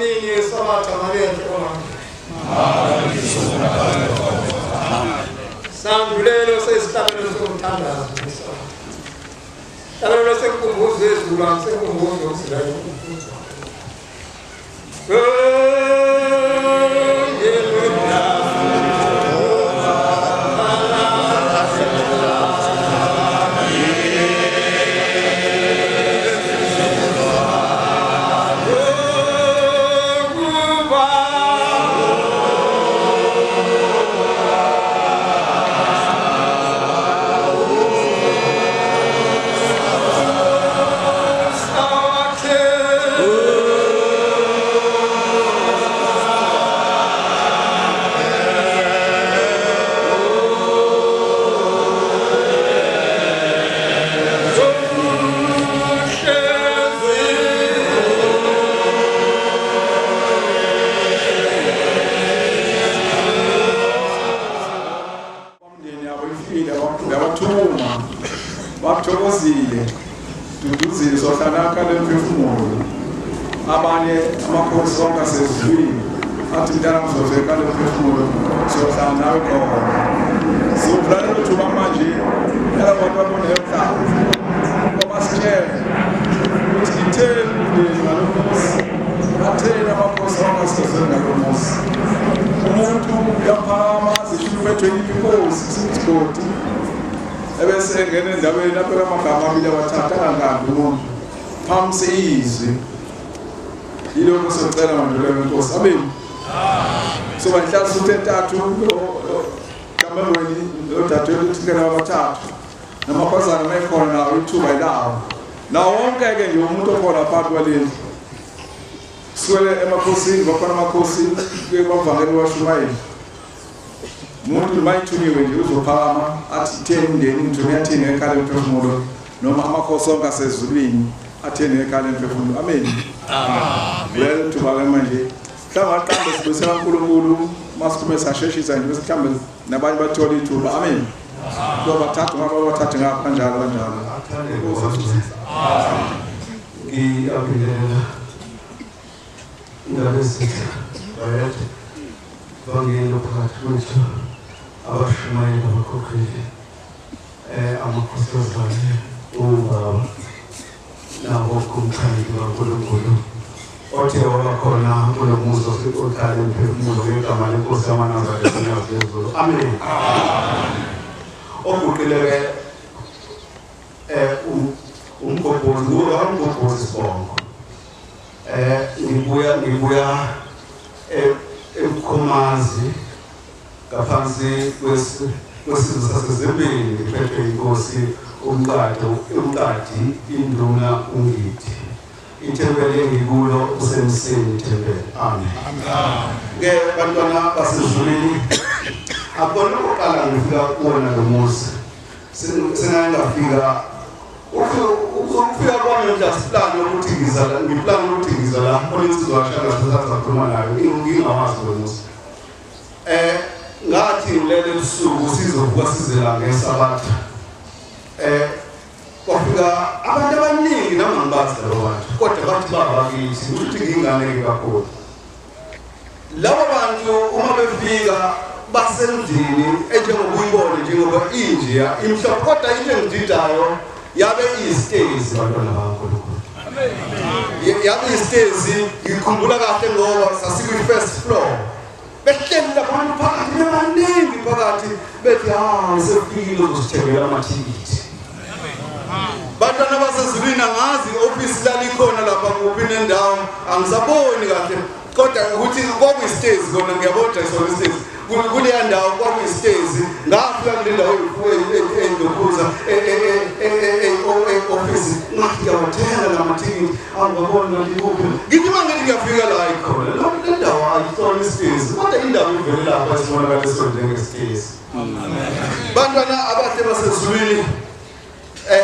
Imini yeSabatha malenhle omama. Sandulelo sesihlabelo somthandazo ngeSabatha. Hlabelo senkumbuzo yezulu senkumbuzo yokuzila inkumbuzo. Umndeni yabo ifile yabathuma bathokozile duduzile sohlanakha lemphefumulo abanye amakhosi onke asezulwini athi mntana mzozeka lemphefumulo siyohlala nawe khona sivula lelo thuba manje yalabantu abonehemhlaba obasitshele ukuthi itheni umndeni ngalo muzi atheni amakhosi onke asezulwini ngalo muzi umuntu uyaphakama azisho uphethwe yiphi inkosi isigodi ebese engena endaweni abeka amagama amabili abathatha angakambi umuntu phamse izwi yilokho socela mandlela wenkosi amen so banhlala suthe entathu kamengweni lodadewethu uthintela abathathu namakhosana mayekhona nawo ithuba ilawo nawo wonke-ke nje umuntu okhona phakathi kwalendlu Swele emakhosini bakhona amakhosi kuye kwavangeli washumayela. Umuntu noma ithunyiwe nje uzophakama athi itheni umndeni ngithume athini ngekhala emphefumulo noma amakhosi onke asezulwini atheni ngekhala emphefumulo. Amen. Amen. Well thuba ke manje. Mhlawumbe aqambe sibuyisela uNkulunkulu masikhulume sasheshisa nje bese mhlawumbe nabanye bathola ithuba. Amen. Kuyobathatha ngapha bathathe ngapha kanjalo kanjalo. Amen. Ngiyabingelela indaba ezitha bayethe bangelo phakathi kwethu abashumayeli abakhokheli amakhosikazi ubaba nabo kumthandi kaNkulunkulu othe waba khona kulo muzi ohlala emphefumulo ngegama lenkosi yamaNazaretha unyazi lwezulu amen oguqile-ke umgobhozi kuba umgobhozi sibongo ngibuya ngibuya emkhomazi ngaphansi kwesizwe sasezimbini ngiphethwe inkosi umqadi umqadi induna ungidi ithempeli engikulo kusemsini ithempeli amen ke bantwana basezulwini akubona ukuqala ngifika kuwona lo muzi Sengake ngafika ukufika kwami nje asiplane ukuthi ngiza la ngiplane ukuthi ngiza la khona insizwa yashaka sithatha sakhuluma nayo ngingawazi lo muzi ngathi ngilele ebusuku sizovuka size la ngesabatha kwafika abantu abaningi nami angibazi labo bantu kodwa bathi baba kithi ukuthi ngiyingane ke kakhulu Laba bantu uma befika basendlini enjengoba uyibone njengoba injeya imhlophe kodwa into engididayo yabe iyisitezi bantwana bakaNkulunkulu. Yabe iyisitezi ngikhumbula kahle ngoba sasikwi-first floor. Behleli labantu phakathi bebaningi phakathi bethi ha sefikile uzosithengela amathikithi. Bantwana basezulwini angazi i-ofisi lalikhona lapha kuphi nendawo angisaboni kahle kodwa ukuthi kwakuyisitezi kona ngiyabona isona isitezi kuleya ndawo kwakuyisitezi ngafika kule ndawo endokhuza e-ofisi ngathi ngiyawathenga la mathikithi angaboni ngathi kuphi ngithi uma ngithi ngiyafika la ikhona le ndawo ayisona isitezi kodwa indawo ivele lapha esibonakaliswe njengesitezi Bantwana abahle basezulwini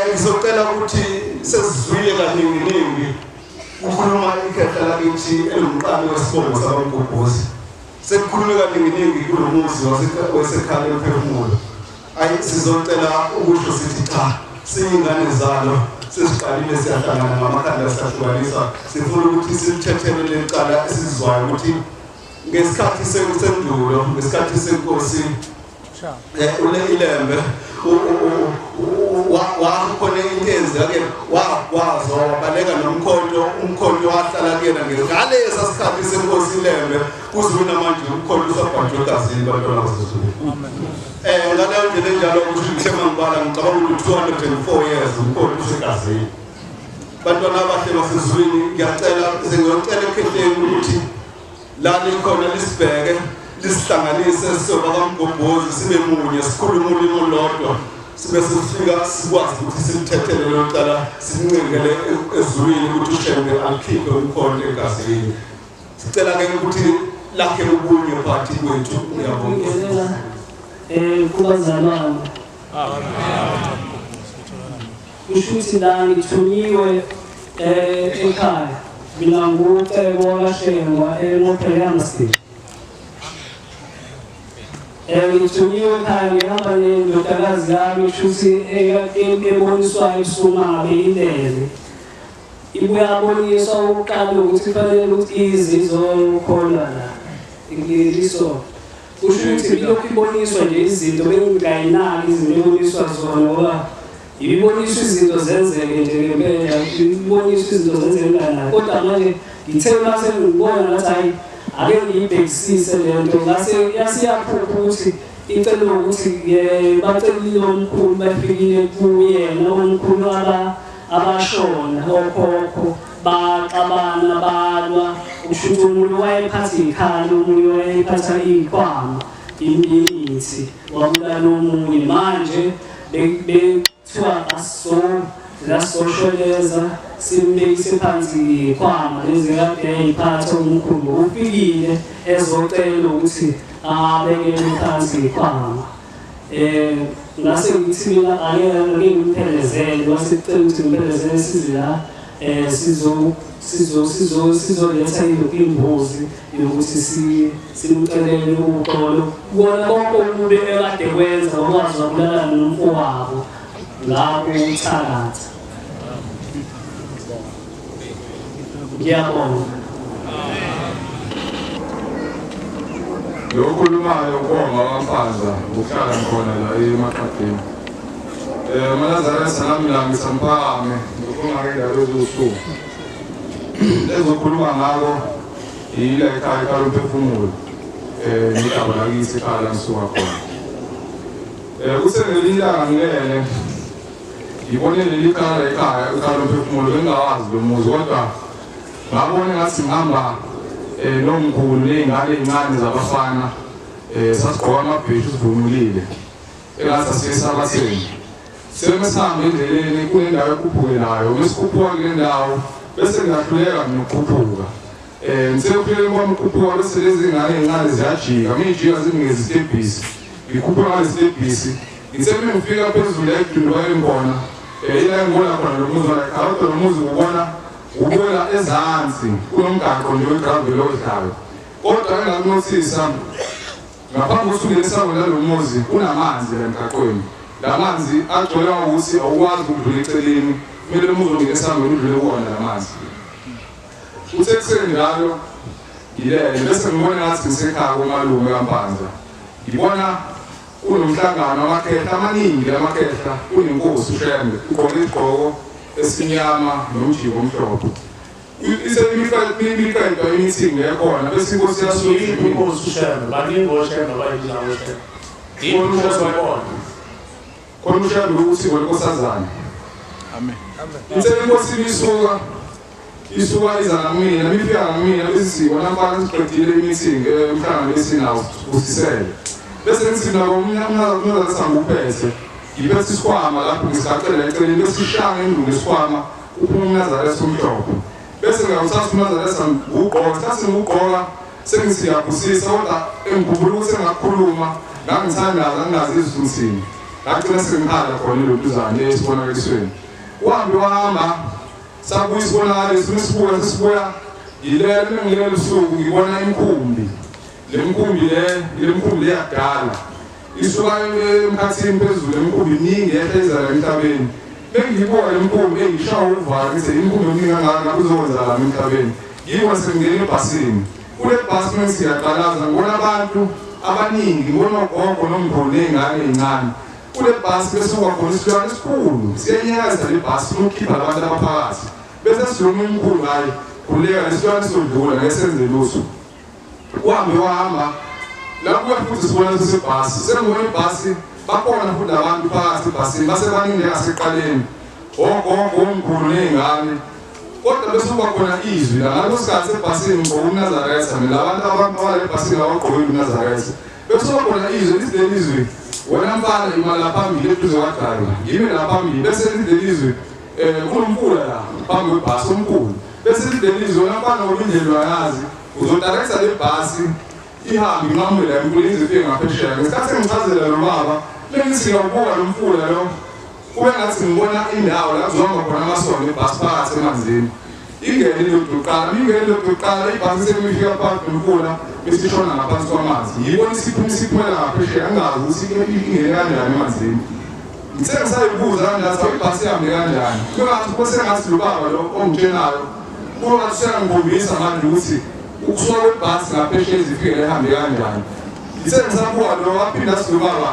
ngizocela ukuthi sesizwile kaningi ningi kukhuluma ikhehla lakithi elumqali wesibongo sabamgobhozi sekukhulume kaningi ningi kulo muzi wasekhaya emphefumulo ayi sizocela ukusho sithi cha siyingane zalo. Sesiqalile siyahlangana ngamakhanda siyahlukanisa, sifuna ukuthi silithethele lecala esizwayo ukuthi ngesikhathi sendulo, ngesikhathi senkosi iLembe wakhona into eyenzeka wagwazwa wabaleka nomkhonto, umkhonto wahlala kuyena ngalesa sikhathi senkosi iLembe kuze kunamanje umkhonto usabhajwe egazini bantwana basezulwini. Ngaleyo ndlela enjalo kusho ukuthi mangibala ngicabanga ukuthi 204 years umkhonto usegazini. Bantwana abahle basezulwini, ngiyacela sengiyocela ekhehleni ukuthi la likhona lisibheke lisihlanganise sizoba kaMgobhozi sibe munye sikhulume ulimi olulodwa sibe sifika sikwazi ukuthi silithethele lelo cala sincengele ezulwini ukuthi uShembe alikhiphe umkhonto egazini. Sicela ke ukuthi lakhe ubunye phakathi kwethu. Ngiyabonga kubazalwane. Kusho ukuthi la ngithunyiwe ekhaya mina nguCebo kaHlengwa eNqopheleyamsdini. Ngithunyiwe ekhaya ngihamba nendodakazi yami kusho ukuthi eboniswayo ebusuku ilele. Ibuye aboniswa ukuqala ukuthi kufanele ukuthi ize izokholwa la ngiliso. Kusho ukuthi bilokhu iboniswa nje izinto bengingayinaki izinto eboniswa zona ngoba iboniswa izinto zenzeke nje ngempela, iboniswa izinto zenzeke ngana. Kodwa manje ngithe mase ngibona ngathi hayi ake ngiyibhekisise le nto, ngase yasiyaphupha ukuthi icela ukuthi bacelile omkhulu bafikile kuyena omkhulu abashona okhokho baxabana balwa. Kusho ukuthi umuntu wayephatha ikhala, omunye wayephatha ikwama imithi wabulala omunye. Manje bekuthiwa asosholeza simbekise phansi ikwama lezi kade eyiphatha umkhulu ufikile ezocela ukuthi abekele phansi ikwama. Ngase ngithi mina ake ngimphelezele, ngase ngicela ukuthi ngimphelezele size la sizoletha imbuzi yokuthi simcelele uxolo kona konke okube ekade kwenza wakwazi wabulala nomfowabo ngakho uthakatha. Ngiyabonga. Lo okhulumayo ubonga waMpanza ukuhlala ngikhona la eMaqadeni. Manazaretha nami la ngisamphakame ngikhuluma ngendaba eziwusuku. Ezokhuluma ngako yila ekhaya ekhaya lomphefumulo. Nedaba lakithi ekhaya la ngisuka khona. Kusengelinye ilanga ngilele ngibone leli khaya ekhaya ekhaya lomphefumulo bengingawazi lo muzi kodwa ngabona ngathi ngihamba nomkhulu ney'ngane ey'ncane zabafana sasigqoka amabheshu sivunulile engathi asiyesabatheni. Semesihamba endleleni kunendawo ekhuphukelayo, mesikhuphuka kule ndawo bese ngiyahluleka mina ukukhuphuka. Ngisekuphileni kwami ukukhuphuka bese lezi ngane ey'ncane ziyajika, miyijika zinikeza isitebhisi, ngikhuphuka ngalesitebhisi. Ngithe mengifika phezulu la ekudundubakeni khona, ila engibona khona lo muzi la ekhaya, kodwa lo muzi ngubona ubuyela ezansi kunomgaqo nje wegravel odlayo. Kodwa engakunothisa ngaphambi kokuthi ungene esangweni lalo muzi kunamanzi la emgaqweni. La manzi agcwele ukuthi awukwazi ukudlula eceleni, kumele umuzi ongene esangweni udlule kuwona la manzi. Uthe kusenjalo ngilele bese ngibona ngathi ngisekhaya komalume kaMpanza. Ngibona kunomhlangano amakhehla amaningi amakhehla kunenkosi uShembe ugqoke isigqoko esimnyama nomjiko omhlophe. Isemiqedwa imithingi ekhona bese inkosi yasuka inkosi uShembe baningi oShembe abayibiza ngoShembe. Khona uShembe ukuthi wenkosazana. Amen. Ithe inkosi isuka isuka iza ngakumina, mifika ngakumina bese sibona mfana siqedile imithingi emhlangano esinawo usisele. Bese ngithi mina umnumzane sanguphethe. Ngiphethe isikhwama lapho ngisicela eceleni bese sishaya ngendlu isikhwama uphuma umnazaretha omhlophe. Bese ngiyawuthatha umnazaretha ngugqoka, thatha ngugqoka sengithi ngiyabusisa kodwa engikhumbula ukuthi engakhuluma ngangithandaza ngingazizwa ukuthi ngagcina sengikhala khona ilontuzane esibonakalisweni. Uhambe wahamba sabuya isibonakaliso mesibuya sesibuya ngilele mengilele usuku ngibona imikhumbi. Le mkhumbi le mkhumbi yakudala isuka emkhathini phezulu, emikhumbi iningi yehla iza la emhlabeni. Bengiyibuka le mkhumbi engishaya uvalo ngithi imkhumbi eminingi kangaka kuzokwenzakala emhlabeni. Ngiyibona sengingena ebhasini. Kule bhasi uma siyaqalaza ngibona abantu abaningi, ngibona ogogo nomkhulu ney'ngane ey'ncane. Kule bhasi bese kuba khona isilwane esikhulu siyenyakaza le bhasi ukukhipha labantu abaphakathi. Bese sidlula umkhulu, hhayi khululeka lesilwane sizodlula ngeke senze lutho. Uhambe wahamba lapho futhi sibona sesebhasi, sengibona ibhasi bakhona futhi abantu phakathi ebhasini basebaningi njengasekuqaleni, ogogo omkhulu ney'ngane. Kodwa bese kuba khona izwi la ngaleso sikhathi ebhasini ngigqoke umNazaretha mina, labantu abala ebhasini abagqokile umNazaretha. Bese kuba khona izwi lithi leli zwi, wena mfana ima la phambili eduze kwadrayiva, ngime la phambili. Bese lithi leli zwi, kunomfula la phambi kwebhasi omkhulu. Bese lithi leli zwi, wena mfana ngoba indlela uyayazi, uzodarekisa le bhasi ihambe inqamule la emfuleni ize ifike ngaphesheya. Ngesikhathi sengichazela lo baba, bengithi ngiyawubuka lo mfula lo, kube ngathi ngibona indawo la kuzohamba khona amasondo ebhasi phakathi emanzini. Ingene indoda yokuqala, ingene indoda yokuqala, ibhasi semifika phakathi nomfula bese ishona ngaphansi kwamanzi. Ngiyibona isiphuma isiphumela ngaphesheya, ngingazi ukuthi ingene kanjani emanzini. Ngithe ngisayibuza kanjani, awu ibhasi ihambe kanjani? Kube ngathi kube sengathi lo baba lo ongitshenayo, kube ngathi useyangikhombisa manje ukuthi ukusuka kwebhasi ngaphesheya izifike la ihambe kanjani. Ngithe ngisabuka lo waphinda athi lo baba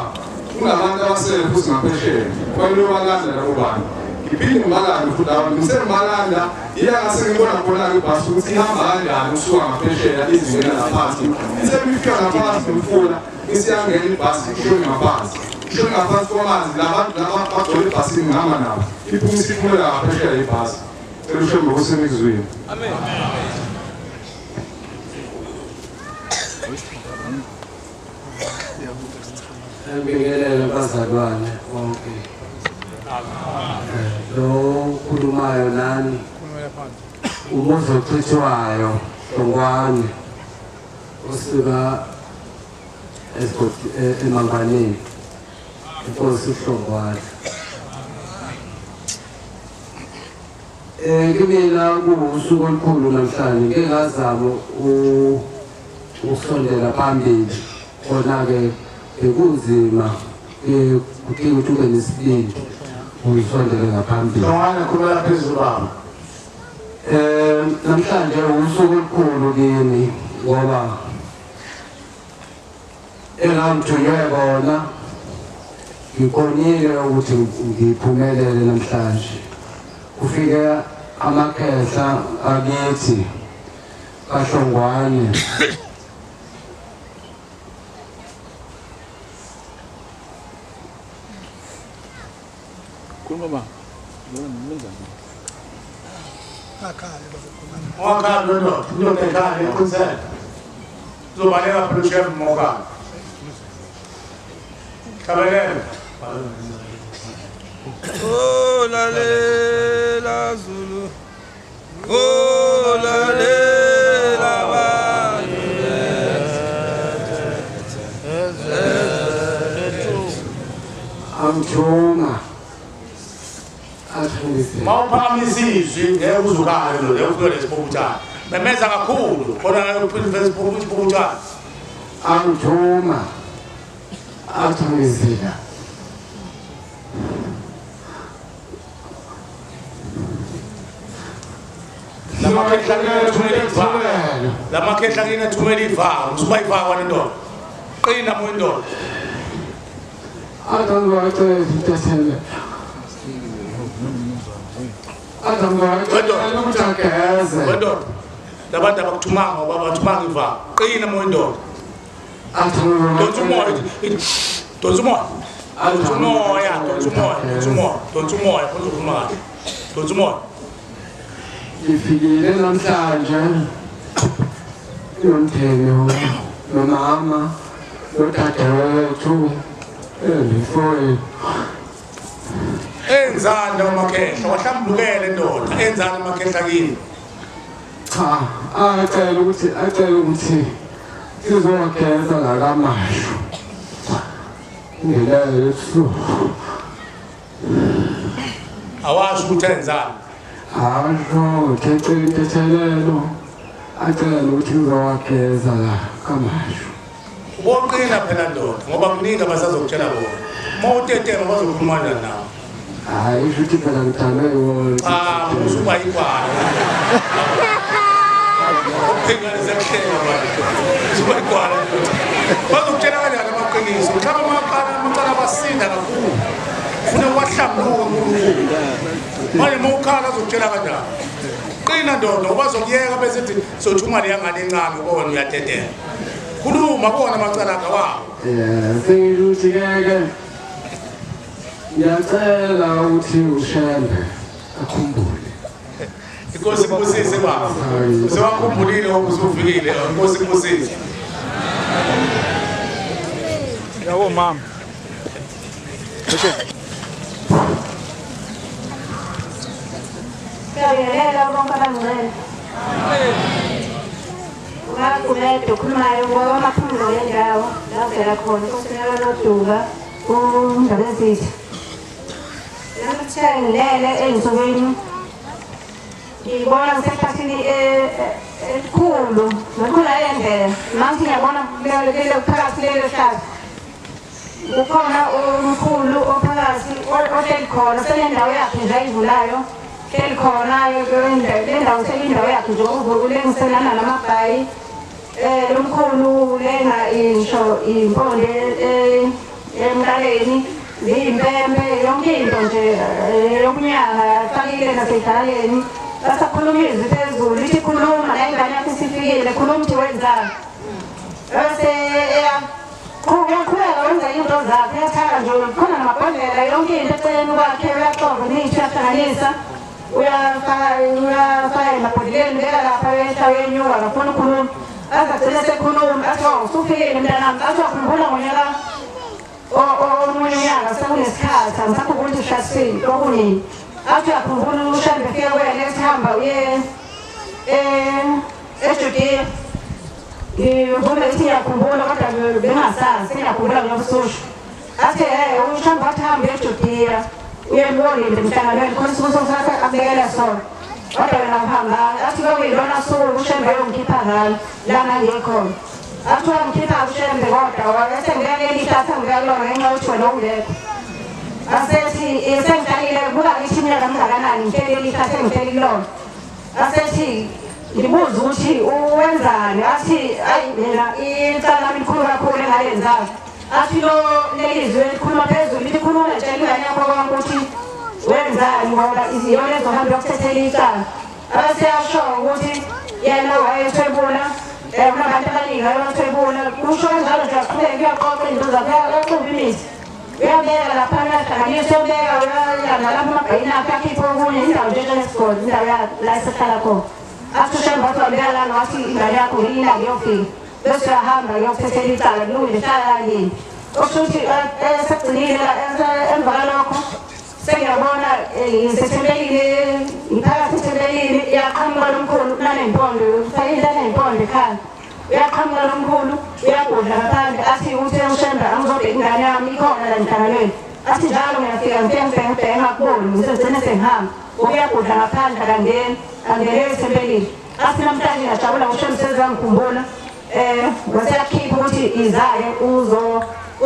kunabantu abasele futhi ngaphesheya, kufanele uyobalanda labo bantu. Ngiphinde ngibalande futhi labo bantu. Ngithe ngibalanda, ila ngase ngibona khona-ke ibhasi ukuthi ihamba kanjani ukusuka ngaphesheya izingena ngaphansi. Ithe ifika ngaphansi nomfula, isiyangena ibhasi ishone ngaphansi. Ishone ngaphansi kwamanzi, labantu laba bagcwele ebhasini ngihamba nabo. Iphuma isiphumela ngaphesheya ibhasi. Cela uShembe usenikuzwile. Amen. Ngibingelele bazalwane bonke. Lo okhulumayo nani umuzi ochithwayo Hlongwane osuka esigodi eMangwaneni, inkosi uHlongwane. Kimina kuwusuku olukhulu namhlanje, ngike ngazama ukusondela phambili, khona-ke bekunzima, kudinga ukuthi ube nesibindi usondele ngaphambili. Hlongwane, khulumela phezulu baba. Namhlanje usuku olukhulu kimi ngoba engangithunywe kona ngikhonile ukuthi ngiphumelele namhlanje. Kufike amakhehla akithi kaHlongwane. Khuluma baba. Yona mnumzane. Ungakhala ndoda, indoda ekhaya iqinisele. Uzobaleka phela uShembe mokala. Hlabelela. Oh lalela Zulu. Oh lalela bantu. Angithuma athungise. Mawuphakamisa izwi ngeke uzukale ndoda, ufike lesiphukuthana. Memeza kakhulu khona ngeke uphinde isiphukuthana. Angithuma athungizila. Lamakhehla kini athumela ivaka. Lamakhehla kini athumela ivaka, usuba ivaka nendoda. Qina moya indoda. Athi angibacela intathelo. Athi angibacela ukuthi ageze. Wendoda. Labantu abakuthumanga ngoba bathumanga ivaka. Qina moya indoda. Athi Donsa umoya. Donsa umoya. Donsa umoya, donsa umoya, donsa umoya, donsa umoya, uzokhuluma kahle. Donsa umoya. Ngifikile namhlanje nomndeni nomama nodadewethu mfowethu. Enzani lawo makhehla? Wahlambulukele ndoda. Enzani amakhehla kini? Cha, acela ukuthi sizowageza ngakamashu. Ngelele ebusuku. Awasho ukuthi enzani. Asho ukuthi ecela intethelelo, acela ukuthi ngizowageza la kamashu. Uboqina phela ndoda ngoba kuningi abasazokutshela bona. Uma utetema bazokhuluma kanjani nawe? Hayi, usho ukuthi phela ngithandwe iwona. Cha, usuba igwala. Ingane ziyakuhleka manje. Usuba igwala. Bazokutshela kanjani amaqiniso? Mhlawumbe amaqala amacala abasinda kakhulu. Funa wahlambuluka uNkulunkulu. Manje uma ukhala azokutshela kanjani? Qina ndoda, ubazokuyeka bese ethi sothuma leya ngane encane ngoba wena uyadedela. Khuluma bona amacala akhe wawo. Yeah, sengisho ukuthi ke ngiyacela ukuthi uShembe akhumbule. Inkosi ibusise baba. Usewakhumbulile ngoba usufikile. Inkosi ibusise. Yabo mama. Siyabingelela bonke abangcwele. Ungagumede okhulumayo ngoba amaphumulo lendawo la uvela khona Nkosi yakaNoduka uNdabezitha. Nami kuthiwa ngilele ey'nsukwini ngibona ngisehlathini elikhulu ngakhula endlela mangithi ngiyabona lele phakathi lelo hlathi kukhona umkhulu ophakathi ohleli khona senendawo yakhe nje ayivulayo hleli khona le ndawo seyindawo yakhe nje ulengiselana namabhayi lo mkhulu lena isho imponde emqaleni ziyimpempe yonke into nje yokunyanga fakile nasedlaleni basakhuluma izwi phezulu lithi khuluma la ingane yakho isifikile khuluma ukuthi wenzani bese uyaqhubeka wenza into zakhe uyathaka nje khona namabhodlela yonke into eceleni kwakhe uyaxova imithi uyahlanganisa uyafaka emabhodleleni beka lapha uyehla uyenyuka akafuna ukhuluma aze agcine sekhuluma athi oh usufikile mntanami athi wakhumbula ngonyaka omunye unyaka sekunesikhathi angisakhumbuli ukuthi ushasini kwakunini athi uyakhumbula uShembe efika kuyena ethi hamba uye eJudiya ngivume ukuthi ngiyakhumbula kodwa bengingasazi sengiyakhumbula ngoba ususho athi uShembe wathi hamba uye eJudiya uyembonile emhlanganweni khona isuku sokuthatha akubekela sona kodwa wena uhambanga athi kwakuyilona suku uShembe yongikhipha ngalo lana ngikhona athi wangikhipha uShembe kodwa wayesengibeka elihle athi angibeka kulona ngenxa yokuthi wena ungekho asethi sengihlalile buka ngithi iminyaka mingakanani ngihleli elihle athi engihleli kulona asethi ngibuza ukuthi wenzani athi ayi mina icala lami likhulu kakhulu engalenzayo athi lo leli zwi likhuluma phezulu lithi khuluma tshela ingane yakho konke ukuthi wenzani ngoba iyona ezohamba yokuthethela icala abaseyasho ukuthi yena wayethwebula kunabantu abaningi abathwebula kusho kanjalo nje aqhubeke uyaqoqa izinto zakhe uyaxuba imithi uyabeka laphana uyahlanganisa uyabeka uyalanda lapho amabhayini akhe akhiphe okunye indawo nje njengesigodi indawo la esehlala khona athi uShembe wathi wabeka lana wathi ingane yakho ngelinye ilanga iyofika bese uyahamba kuyokuthethela icala kulungile hlala kalini okusho ukuthi sekugcinile emva kwalokho sengiyabona ngisethempelini ngiphakathi ethempelini iyaqhamuka lomkhulu naney'mpondo ufake into aney'mpondo ekhaya uyaqhamuka lomkhulu uyagudla ngaphandle athi uthe uShembe angizobheka ingane yami ikhona la emhlanganweni athi njalo ngiyafika ngifike ngibheke ngibheke ngakuboni ngizogcina sengihamba uyagudla ngaphandle akangeni angene ethempelini athi namhlanje ngiyajabula ngoShembe sezangikhumbula waseyakhipha ukuthi izaye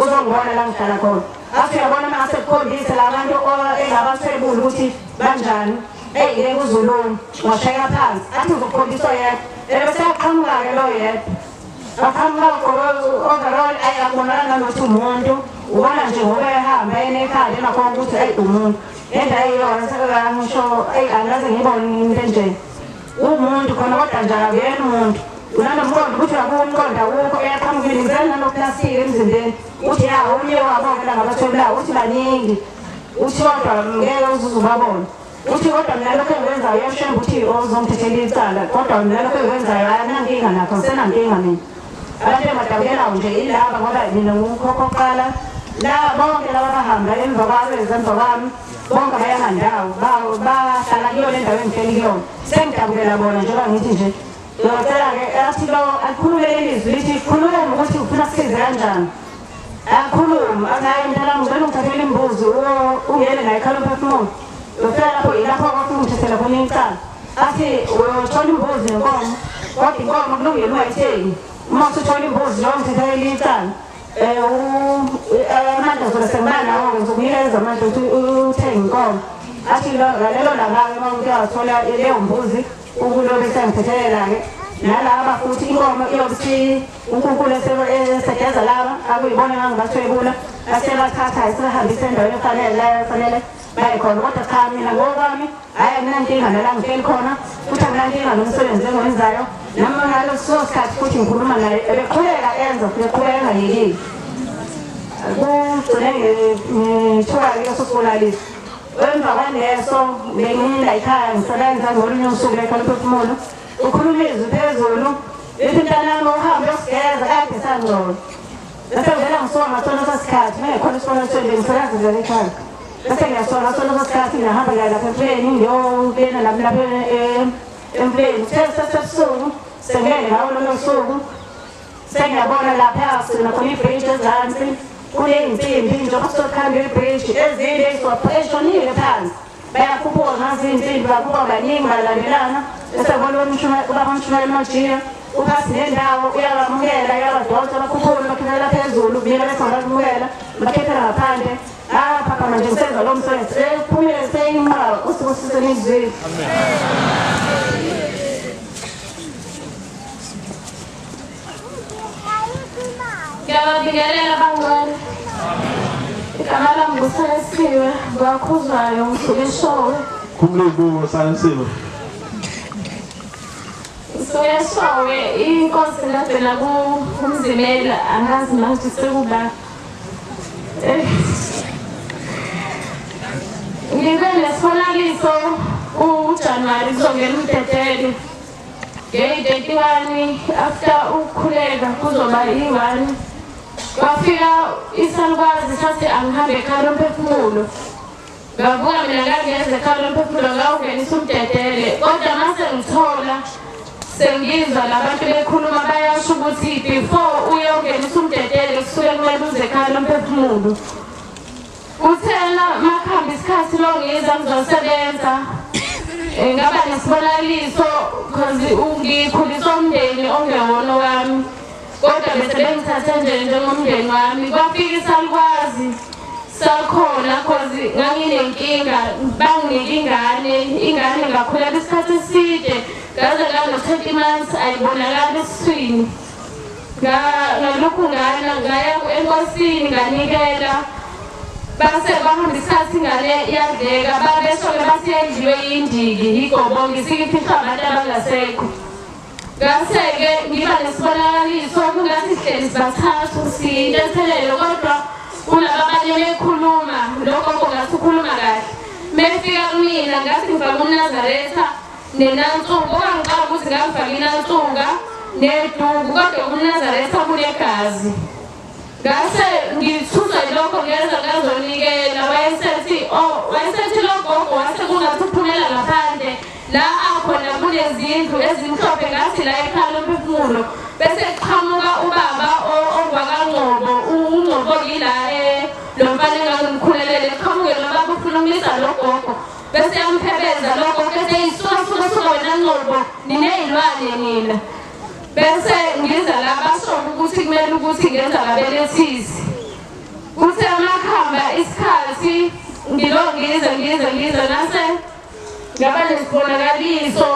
uzongibona la ngihlala khona athi uyabona uma ngasekukhombise la bantu engabathwebula ukuthi banjani eyi ngeke uzulunga washayeka phansi athi ngizokukhombisa oyedwa bese yaqhamuka-ke lo yedwa aqhamuka ugqoke overall ayi akubonakala nanokuthi umuntu ubona nje ngoba ehamba enekhanda enakhona ukuthi eyi umuntu lento ayiyona ngisho eyi angikaze ngibone into enje umuntu khona kodwa nje akuyena umuntu unanomqondo ukuthi uyabuka umqondo awukho uyaqhamuka ilingizela nanoplastiki emzimbeni uthi ya omunye wabo-ke la ngabathwebulayo uthi baningi uthi kodwa ngeke uzuze ubabone uthi kodwa mina lokho engikwenzayo uyaShembe ukuthi ozongithethela icala kodwa mina lokho engikwenzayo akunankinga nakho ngisenankinga mina abantu engadabukelayo nje ilaba ngoba mina ngukhokho kuqala la bonke laba abahamba emva kwami emva kwami bonke abayangandawo bahlala kuyo le ndawo engihleli kuyona sengidabukela bona njengoba ngithi nje ngiyacela-ke athi lo alikhulume leli zwi lithi khuluma ukuthi ufuna kusize kanjani akhulume athi hayi mntanami ngicela ungithathele imbuzi ungene naye ekhala umphefumulo uyofika lapho yilapho kwafika ungithethela khona icala athi uyothola imbuzi nenkomo kodwa inkomo kulungile ungayithengi uma usuthola imbuzi loyo ngithethela icala Amandla zobe sengibanawo ngizokunikeza amandla ukuthi uthenge inkomo. Athi ngalelo langa-ke uma uke wathola leyo mbuzi uNkulunkulu esengithethelela-ke nalaba futhi inkomo iyobe uNkulunkulu esegeza laba akuyibona ngangibathwebula asebathatha esebahambisa endaweni efanele la efanele baye khona. Kodwa cha mina ngokwami hhayi anginankinga nala ngihleli khona futhi anginankinga nomsebenzi engiwenzayo. Nami ngaleso sikhathi futhi ngikhuluma naye ebeqhubeka enza futhi eqhubeka engayekile. Kugcine ngithuka-ke leso sibonakaliso. Emva kwaleso bengila ekhaya ngisebenza ngolunye usuku lekhala umphefumulo ukhuluma izwi phezulu lithi mntanami uhambe uyosigeza kade sangcono. Bese ngivela ngisuka ngaso leso sikhathi mengekhona isibonakaliso bengisebenza nje ekhaya. Bese ngiyasuka ngaso leso sikhathi ngiyahamba ngiya lapha emfuleni ngiyongena nami lapha emfuleni. Kuthe kusesebusuku sengilele ngawo lolo suku sengiyabona lapha sigcina khona ibridge ezansi kuney'nsimbi njengoba kusokhanda ibridge ezinde ey'shonile phansi bayakhuphuka ngazo iy'nsimbi bakhuphuka baningi balandelana. Bese ngibona ubaba uMshumayeli Majiya uphasi nendawo uyabamukela uyabadonsa bakhuphule bakhiphela phezulu mina bese ngabamukela bakhiphela ngaphandle. Ngaphaphama manje ngisenza lo msebenzi sekuphumile seyinqaba usuku sisenizwile. Ngiyababingelela bangcwele. Igama lami nguSalesiwe ngwakhuzwayo ngisuka eShowe. Khumula iy'buko Salesiwe. Ngisuka eShowe inkosi ngagcina kumzimela angazi manje sekuba. Ngibe nesibonakaliso uJanuwari kuzongena umdedele. Ngeyi-31 after ukukhuleka kuzoba iyi-1 kwafika isalukazi sathi angihambe ekhaya lomphefumulo. Ngavuka mina ngangeza ekhaya lomphefumulo ngawungenisa umdedele kodwa mase ngithola sengizwa labantu bekhuluma bayasho ukuthi before uyongenisa umdedele kusuke kumele uze ekhaya lomphefumulo. Uthena makuhamba isikhathi lo ngiza ngizosebenza ngaba nesibonakaliso cause ngikhuliswa umndeni ongewona wami kodwa bese bengithathe nje njengomndeni wami. Kwafika isalukwazi sakhona cause nganginenkinga banginika ingane ingane ngakhulela isikhathi eside ngaze ngano-20 months ayibonakali esiswini. Ngalokhu ngana ngaya enkosini nganikela base bahamba isikhathi ingane iyadleka babesho-ke basiyadliwe yindiki yigobongo isike ifihlwa abantu abangasekho. Ngase-ke ngiba nesibonakaliso kungathi sihleli sibathathu siyintethelelo kodwa kulaba abanye bekhuluma logogo ngathi ukhuluma kahle. Mefika kumina ngathi ngifake umNazaretha nenansuka okangicaba ukuthi ngangifake inansuka neduku kodwa kumNazaretha kunegazi. Ngase ngithuswa yilokho ngeza ngazonikela wayesethi oh wayesethi lo gogo wase kungathi uphumela ngaphandle la akhona kunezindlu ezimhlophe ngathi la ekhaya lomphefumulo bese kuqhamuka ubaba ongwakaNgcobo uNgcobo yila lo mfana engangimkhulelele kuqhamuke lo baba ufuna ukumisa lo gogo bese yamphebeza lo gogo bese yisuka suka suka wena Ngcobo niney'lwane nina. Bese ngiza la basho ukuthi kumele ukuthi ngenza ngabelethisi. Kuthe amakhamba isikhathi ngilo ngize ngize ngize ngase ngaba nesibonakaliso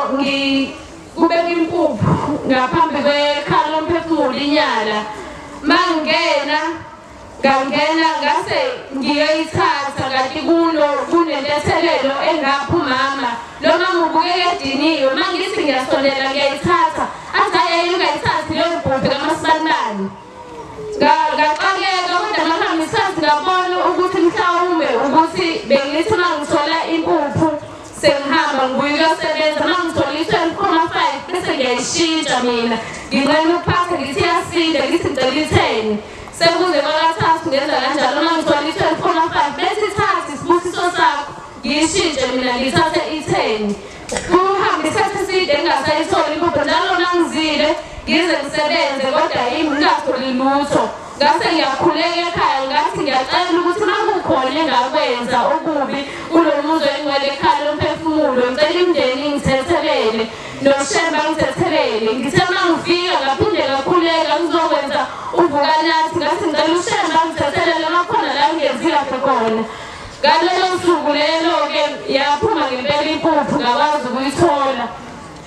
kubeka impuphu ngaphambi kwekhala lomphefumulo inyala. Mangena ngangena ngase ngiyoyithatha kanti kulo kunentethelelo engapha umama lo mama ubukeka ediniwe mangithi ngiyasondela ngiyayithatha athi hhayi ungayithathi leyo mpuphu kaMasibanibani. Ngaxakeka kodwa makuhamba isikhathi ngabona ukuthi mhlawumbe ukuthi bengithi uma ngithola impuphu sengihamba ngibuye ukuyosebenza uma ngithola i-12,5 bese ngiyayishintsha mina nginqena ukuphatha ngithi iyasinda ngithi ngicela i-10 sekuze kwakathathu ngenza kanjalo uma ngithola i-12,5 bese ithathe isibusiso sakho ngiyishintshe mina ngithathe i-10. Kuhambe isikhathi eside ngingasayitholi impuphu njalo mangizile ngize ngisebenze kodwa ngingatholi lutho. Ngase ngiyakhuleka ekhaya ngathi ngiyacela ukuthi uma kukhona engakwenza okubi kulo muzi oyingcwele ekhaya lomphefumulo ngicela imindeni ingithethelele noShembe angithethelele. Ngithe uma ngifika ngaphinde ngakhuleka ngizokwenza Uvuka nathi. Ngathi ngicela uShembe angithethelele uma khona la ngingenzi kahle khona. Ngalelo suku lelo-ke yaphuma ngempela impuphu, ngakwazi ukuyithola.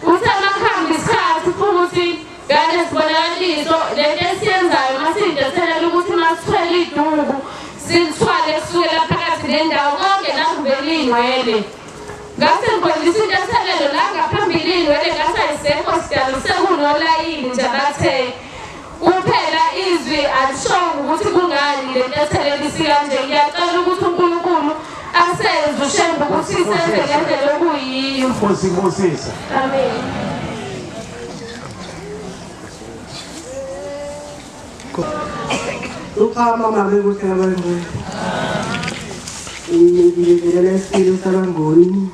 Kuthe makuhamba isikhathi futhi nganesibonakaliso lento esiyenzayo masiyintethelela ukuthi masithwele iduku silithwale kusukela phakathi nendawo konke la kuvela iy'nwele. Ngase ngikhonjisa intethelelo la ngaphambili iy'nwele ngathi ayisekho sidalo sekunolayini nje abathe. Kuphela izwi alishongo ukuthi kungani le ntethelelo isikanje. Ngiyacela ukuthi uNkulunkulu asenze uShembe ukuthi senze ngendlela okuyiyo. Nkosi ikubusise. Amen. Uphama mabe kuhle abangoni. Ngibingelela isilo sabangoni.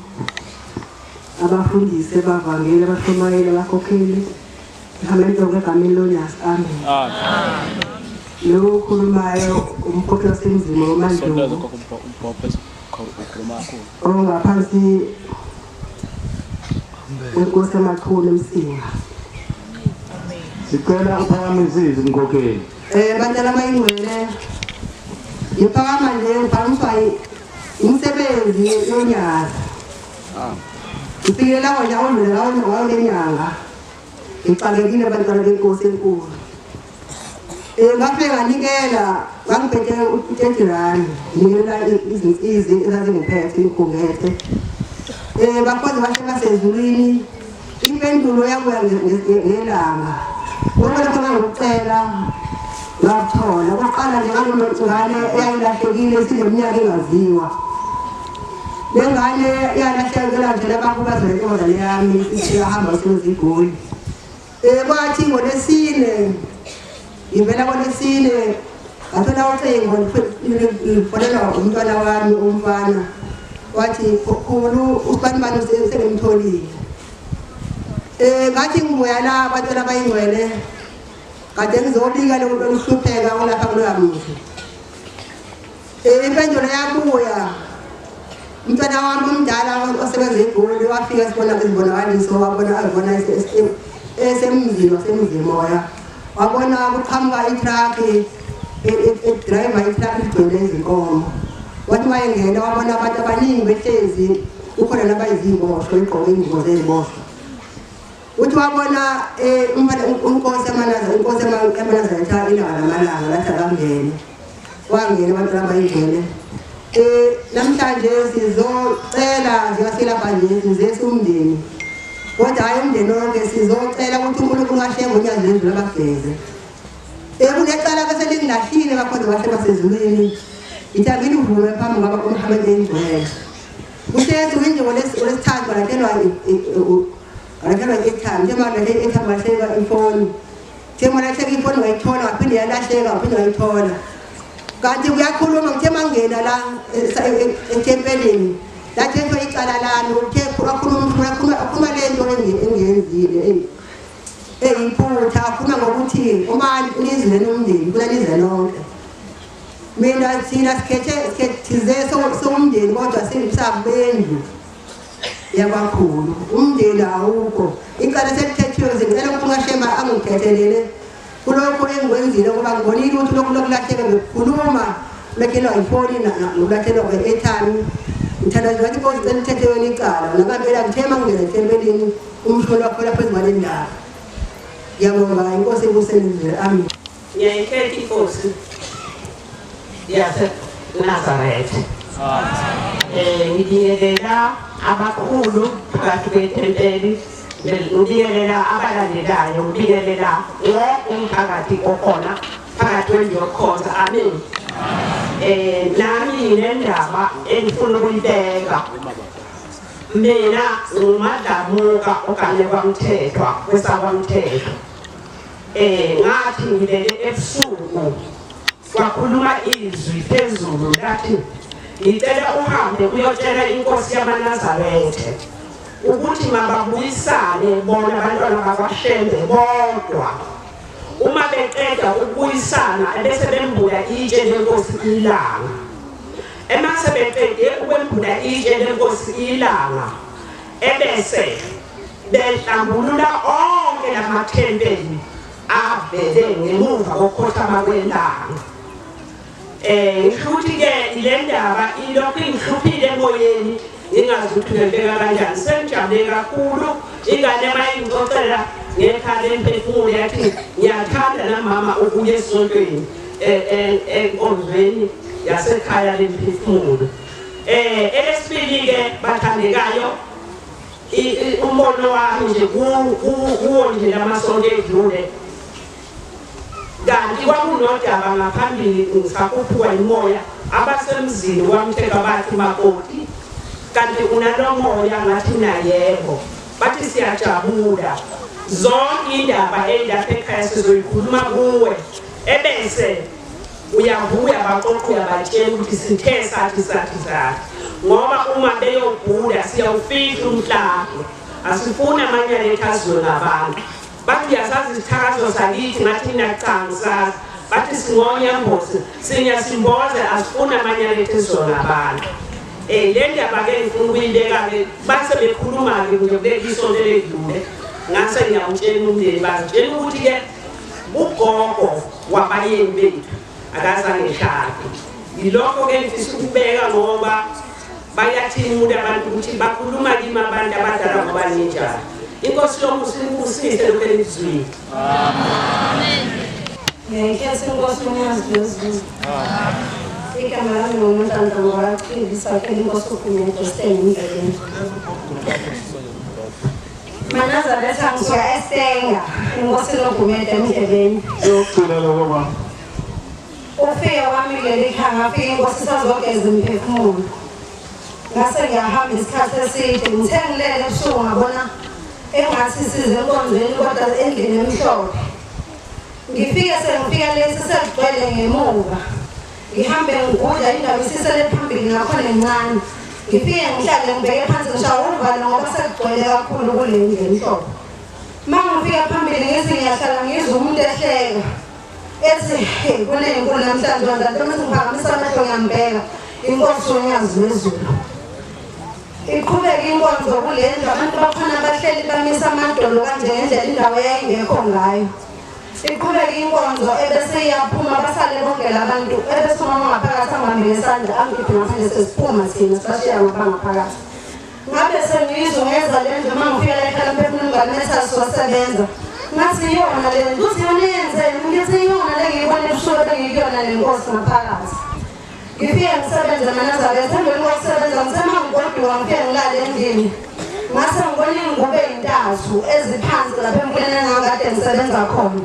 Abafundisi, abavangeli, abashumayeli, abakhokheli. Ngihambe nonke egameni loNyazi. Amen. Lo okhulumayo umkhokhi wasemzini woMandlovu ongaphansi kwenkosi amaChunu eMsinga. Sicela uphakamise izwi mkhokheli. Bantwana abayingcwele, ngiphakama nje ngiphakamiswa imisebenzi yoNyazi. Ngifike lawo nje awondlule ngawo lenyanga. Ngixakekile bantwana benkosi enkulu. Ngafike nganikela, ngangiphethe u-30 rand, nginikela izinsizi ezazingiphethe ingikhungethe. Bakhonzi bahle basezulwini, impendulo yabuya ngelanga. Konke lokho engangikucela ngakuthola. Okokuqala nje nganginengane eyayilahlekile isineminyaka engaziwa. Le ngane yalahlekela nje labakubaza lentombazane yami isiyahamba isebenza iGoli. Kwathi ngoLwesine ngivela ngoLwesine ngathola ucingo ngifonelwa umntwana wami umfana wathi khulu usibanibani sengimtholile. Ngathi ngibuya la abantwana abayingcwele kade ngizobika lokuhlupheka olapha kuloya muzi. Impendulo yabuya umntwana wami omdala osebenza eGoli wafika sibona izibonakaliso wabona azibona esemzini wasemzini moya wabona kuqhamuka i-truck edrayiva i-truck igcwele izinkomo wathi wayengena wabona abantu abaningi behlezi kukhona nabayiziboshwa begqoke iy'ngubo zey'boshwa. Uthi wabona inkosi inkosi yamaNazaretha ilanga namalanga lathi akangene. Wangena abantu abayingcwele. Namhlanje sizocela njengoba silapha nje size siwumndeni. Kodwa hhayi umndeni wonke sizocela ukuthi uNkulunkulu kaShembe uNyazi lwezulu abageze. Kunecala bese lingilahlile bakhonze bahle basezulwini. Ngithi angilivume phambi kwaba uMuhammad engcwele. Ujesu nje ngolesithathu walahlekelwa walahlekelwa i-airtime njengoba walahle i-airtime walahlekelwa ifoni njengoba walahleka ifoni wayithola waphinde yalahleka waphinde wayithola kanti kuyakhuluma ngithe mangena la ethempelini lathethwa icala lami uthe wakhuluma wakhuluma le nto engiyenzile eyiphutha akhuluma ngokuthi uma nizwe nomndeni funa nizwe nonke Mina thina sikhethe sikhethize sowumndeni kodwa singusabendlu yakwakhulu umndeni awukho icala selithethiwe ngicela ukuthi uMashema angithethelele kulokho engikwenzile ngoba ngibonile ukuthi lokhu lokulahleka ngokukhuluma ulahlekelwa ifoni nokulahlekelwa kwe-airtime ngithandaza ngathi inkosi cela uthethe yona icala nababela ngithe uma ngingena ethempelini umsholo wakhola phezu kwale ndaba ngiyabonga inkosi ibuseni amen. Ngiyayikhetha inkosi yaseNazaretha. Ngibingelela abakhulu phakathi kwethempeli, ngibingelela abalandelayo, ngibingelela wonke umphakathi okhona phakathi kwendlu yokukhonza. Amen. Nami nginendaba engifuna ukuyibeka. Mina nguMadlamuka ogane kwaMthethwa kwesakwaMthethwa. Ngathi ngilele ebusuku kwakhuluma izwi phezulu lathi ngicela uhambe uyotshela inkosi yamaNazaretha ukuthi mababuyisane bona abantwana bakwaShembe bodwa. Uma beqeda ukubuyisana ebese bembula itshe lenkosi ilanga. Emase beqede ukwembula itshe lenkosi ilanga ebese behlambulula onke lamathempeli Avele ngemuva kokukhothama kwelanga. Ngisho ukuthi-ke le ndaba ilokhu ingihluphile emoyeni, ngingazi ukuthi ngibeka kanjani. Sengijabule kakhulu, ingane uma ingixoxela ngekhaya lemphefumulo yathi ngiyathanda namama ukuya esontweni enkonzweni yasekhaya lemphefumulo. Elesibili-ke bathandekayo, umbono wami nje kuwo nje lamasonto edlule, kanti kwakunodaba ngaphambili ngisakhuphuka imoya, abasemzini kwaMthethwa bathi makoti kanti unalo moya, ngathi na yebo. Bathi siyajabula, zonke indaba elapha ekhaya sizoyikhuluma kuwe, ebese uyabuya baqoqa uyabatshela ukuthi sithe sathi sathi sathi, ngoba uma beyogula siyawufihla umhlaba, asifuni amanyala ethu aziwe ngabantu. Bathi uyasazi isithakazo sakithi, ngathi mina cha ngisazi. Bathi singonyambosi sinyasimboze, asifuni amanyala ethu aziwe ngabantu. Le ndaba-ke ngifuna ukuyibeka-ke, base bekhuluma-ke nje kuleli sonto eledlule, ngase ngiyawutshela umndeni, bazitshela ukuthi-ke ugogo wabayeni bethu akazange eshade. Yilokho-ke ngifisa ukubeka, ngoba bayathimula abantu ukuthi bakhuluma kimi abantu abadala ngoba ninjani. Inkosi yomusa inibusise lokhu enikuzwile. Amen. Ngiyayikhetha inkosi uNyazi lwezulu. Igama lami nguNonhlanhla Ngokachibi, sakhela inkosi uGumede sitengimdleleni. Manazaretha ngisuka eSenga, inkosi noGumede emdlebeni. Yokugcina lokho ma. Ufike kwami kuleli khaya, ngafika inkosi isazogeza imiphefumulo. Ngase ngiyahamba isikhathi eside, ngithe ngilele ebusuku ngabona engathi size enkonzweni kodwa endlini emhlophe. Ngifike sengifika lesi sekugcwele ngemuva. Ngihambe ngigudla indawo isisele phambili ngakhona encane. Ngifike ngihlale ngibheke phansi ngishaya uvalo ngoba sekugcwele kakhulu kule ndlu emhlophe. Uma ngifika phambili ngithi ngiyahlala ngizwa umuntu ehleka. Ethi hey kunenkulu namhlanje wandla nto mase ngiphakamisa amehlo ngiyambheka inkosi yoNyazi lwezulu. Iqhubeka inkonzo kule ndlu, abantu bakhona bahleli bamisa amadolo kanje ngendlela indawo eyayingekho ngayo. Iqhubeka inkonzo ebese iyaphuma basale bonke labantu, ebese umama ngaphakathi angibambe ngesandla angikhiphe ngaphandle sesiphuma thina sibashiya ngapha ngaphakathi. Ngabe sengiyizungeza le ndlu uma ngifika la ekhaya mphefumulo umngane methasu wasebenza. Ngathi iyona le ndlu, uthi yona yenzeni? Ngithi iyona le ngiyibona ebusuku ebengikuyona nenkosi ngaphakathi. Ngifike ngisebenze eManazaretha, emveni kokusebenza ngithe uma ngigoduka ngifike ngilale endlini. Ngase ngibona iy'ngubo ey'ntathu eziphansi lapha emfuleni engangikade ngisebenza khona.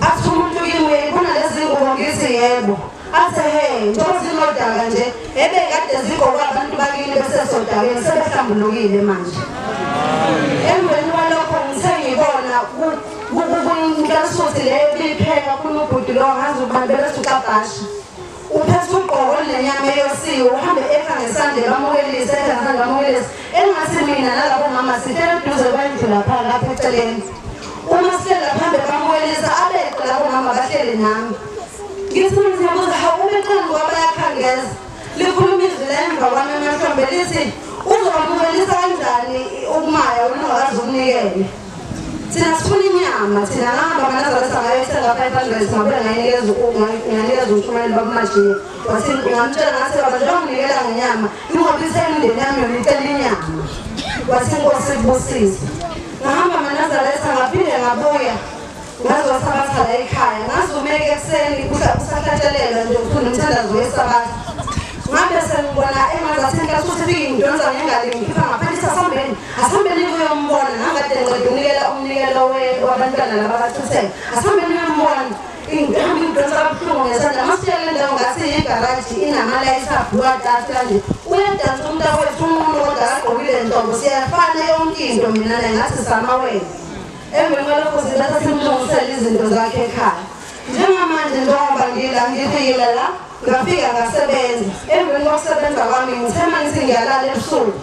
Athi umuntu kimi uyayibona lezi ngubo, ngithi yebo. Athe he, njengoba zinodaka nje, ebekade zigqokwa abantu bakini besesodakeni sebehlambulukile manje. Emveni kwalokho ngithe ngibona kuyinhlasuthi leyo ebiyipheka kunubhuti lo ngazi ukuba bebethi uxabhasha. Uphethe ugqoko olunenyama eyosiwe, uhambe ehla ngesandla bamukelise, ehla ngesandla bamukelise. Engathi mina nalabo mama sihlele eduze kwendlu lapha lapha eceleni. Uma sihleli lapha bamukelisa, abeqe labo mama bahleli nami. Ngithi mina ngiyabuza, hawu ubeqani ngoba bayakhangeza. Likhuluma izwi la emva kwami emahlombe lithi uzobamukelisa kanjani ukumaya wena ungakaze ukunikele. Thina sifuna inyama, thina ngahamba ngaNazaretha ngayothenga 500 ngabuya ngayinikeza nganikeza umshumayeli baba Majiya. Wathi ngamtshela ngathi baba njengoba nginikela ngenyama, ingoba ithe imindeni yami yona icela inyama. Wathi inkosi ikubusise. Ngahamba ngaNazaretha ngaphinde ngabuya. Ngazosabatha la ekhaya, ngazumeka ekuseni kusahlatshelelwa nje ngifunda umthandazo wesabatha. Ngabe sengibona engazathi inhlasuthi ifike ingidonsa ngengalo ingikhipha ngaphandle ithi asihambeni, asihambeni kuyombona. Ngangikade ngiqeda ukunikela umnikelo wabantwana laba abachitheka. Asihambeni kuyombona. Ingihamba ingidonsa kabuhlungu ngesandla. Masifika kule ndawo ngathi igaraji inamalayithi abhluwa atatu kanje. Uyadansa umntakwethu unqunu kodwa akagqokile nhlobo. Siyafana yonke into mina naye ngathi samawele. Emveni kwalokho sibatha simlungisele izinto zakhe ekhaya. Njengamanje njengoba ngila ngifikile la ngafika ngasebenza. Emveni kokusebenza kwami ngithe uma ngithi ngiyalala ebusuku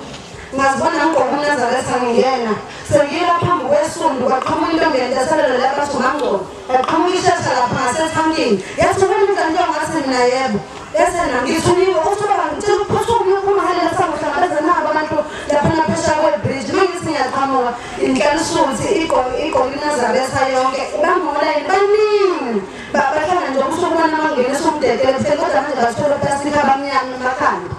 ngazibona ngigqoke umNazaretha ngingena sengiyila phambi kwesundu kwaqhamuka intombi yenteselelo le abathi umangcobo yaqhamuka ishesha lapha ngasethankini yathi wena mntanto ngathi mina yebo yasena ngithunyiwe uthi baba ngitshela ukuphuthume uyophuma halela sangohlangabeza nabo abantu lapha naphesheya kwebridge uma ngithi ngiyaqhamuka. Inhlansuthi igqoke iNazaretha yonke bamholayini baningi bahlangana nje usubona mangena esumdedele kutheni kodwa manje bathola oplastiki abamnyama emakhanda.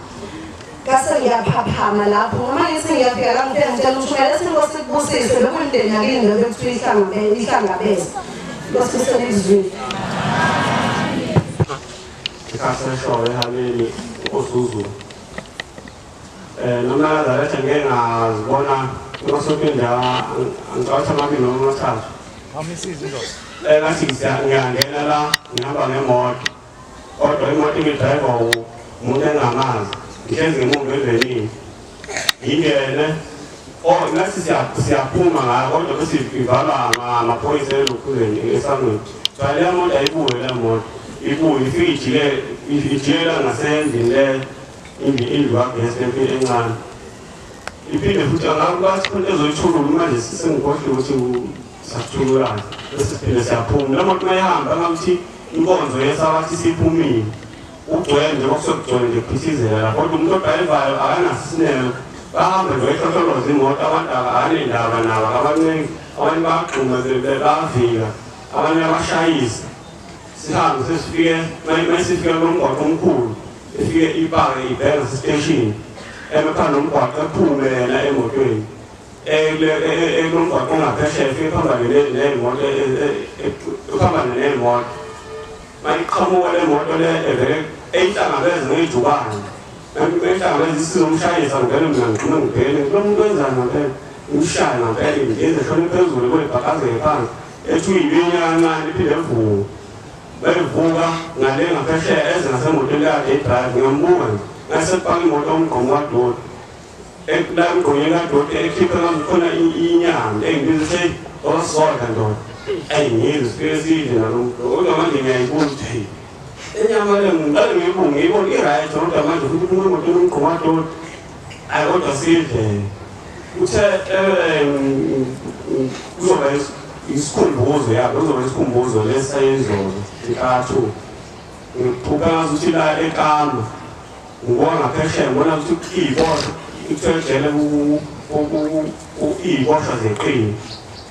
Ngase ngiyaphaphama lapho noma ngithi ngiyafika la ngifike ngitshela umshumela ethi inkosi ikubusise bekuyimndeni yakini lo bekuthiwa ihlangabeze. Inkosi ibusele izwini. Ikaseshowe ehameni uZuzu. Noma Nazaretha ngeke ngazibona emasontweni nje angicabanga amabili noma amathathu. Ngathi ngiyangena la ngihamba ngemoto. Kodwa imoto ingidrayiva umuntu engingamazi. Ngihlezi ngemuva evenini. Ngingene ngathi siyaphuma ngayo kodwa bese ivalwa amaphoyisa elokhuzeni esangweni. So leya moto ayibuye leya moto. Ibuye ifike ijikela ngasendlini le indlu kagesi lempilo encane. Iphinde futhi angakubathi khona ezoyithulula manje sengikhohliwe ukuthi sathululana. Bese siphinde siyaphuma. Le moto mayihamba ngakuthi inkonzo yesabathi siphumile. Ugcwele nje kwakusekugcwele nje kuphithizela la kodwa umuntu odrayivayo akanaso isineke. Bahambe nje behlohloloza imoto abantu akanendaba nabo akabancengi. Abanye bayagxuma bayavika, abanye abashayisa. Sihambe sesifike mayisifika kulo mgwaqo omkhulu ifike ipake ibheke ngasesiteshini eme phambi nomgwaqo ephume yena emotweni ekulo mgwaqo ongaphesheya ifike iphambane ney'moto iphambane ney'moto. Mayiqhamuka le moto le evele eyihlangabeze ngejubane. Eyihlangabeze isizomshayisa ngivele mina ngigxume ngibheke lo muntu wenzani ngampela imshaye ngampela ingeze shone phezulu kwebhakazeke phansi ethi uyibinya kancane iphinde evuke. Bevuka ngale ngaphesheya eze ngasemotweni yakhe idrayive ngiyambuka nje ngasepaka imoto umgqomo wadoti la emgqonyeni kadoti ekhiphe khona inyama engibiza ukuthi osodla ndoda. Eyi ngizwe sifike sidle nalo muntu kodwa manje ngiyayibuza ukuthi inyama le ngiqale ngiyibuke ngiyibona i-right kodwa manje futhi uphuma emotweni umgqomo wadoti. Hhayi kodwa sidle. Uthe kuzoba isikhumbuzo yabo kuzoba isikhumbuzo lesayizolo nka-2. Ngiphuphe ngazuthi la ekama ngibona ngaphesheya ngibona ukuthi iy'boshwa kuthiwa ejele iy'boshwa zeqile.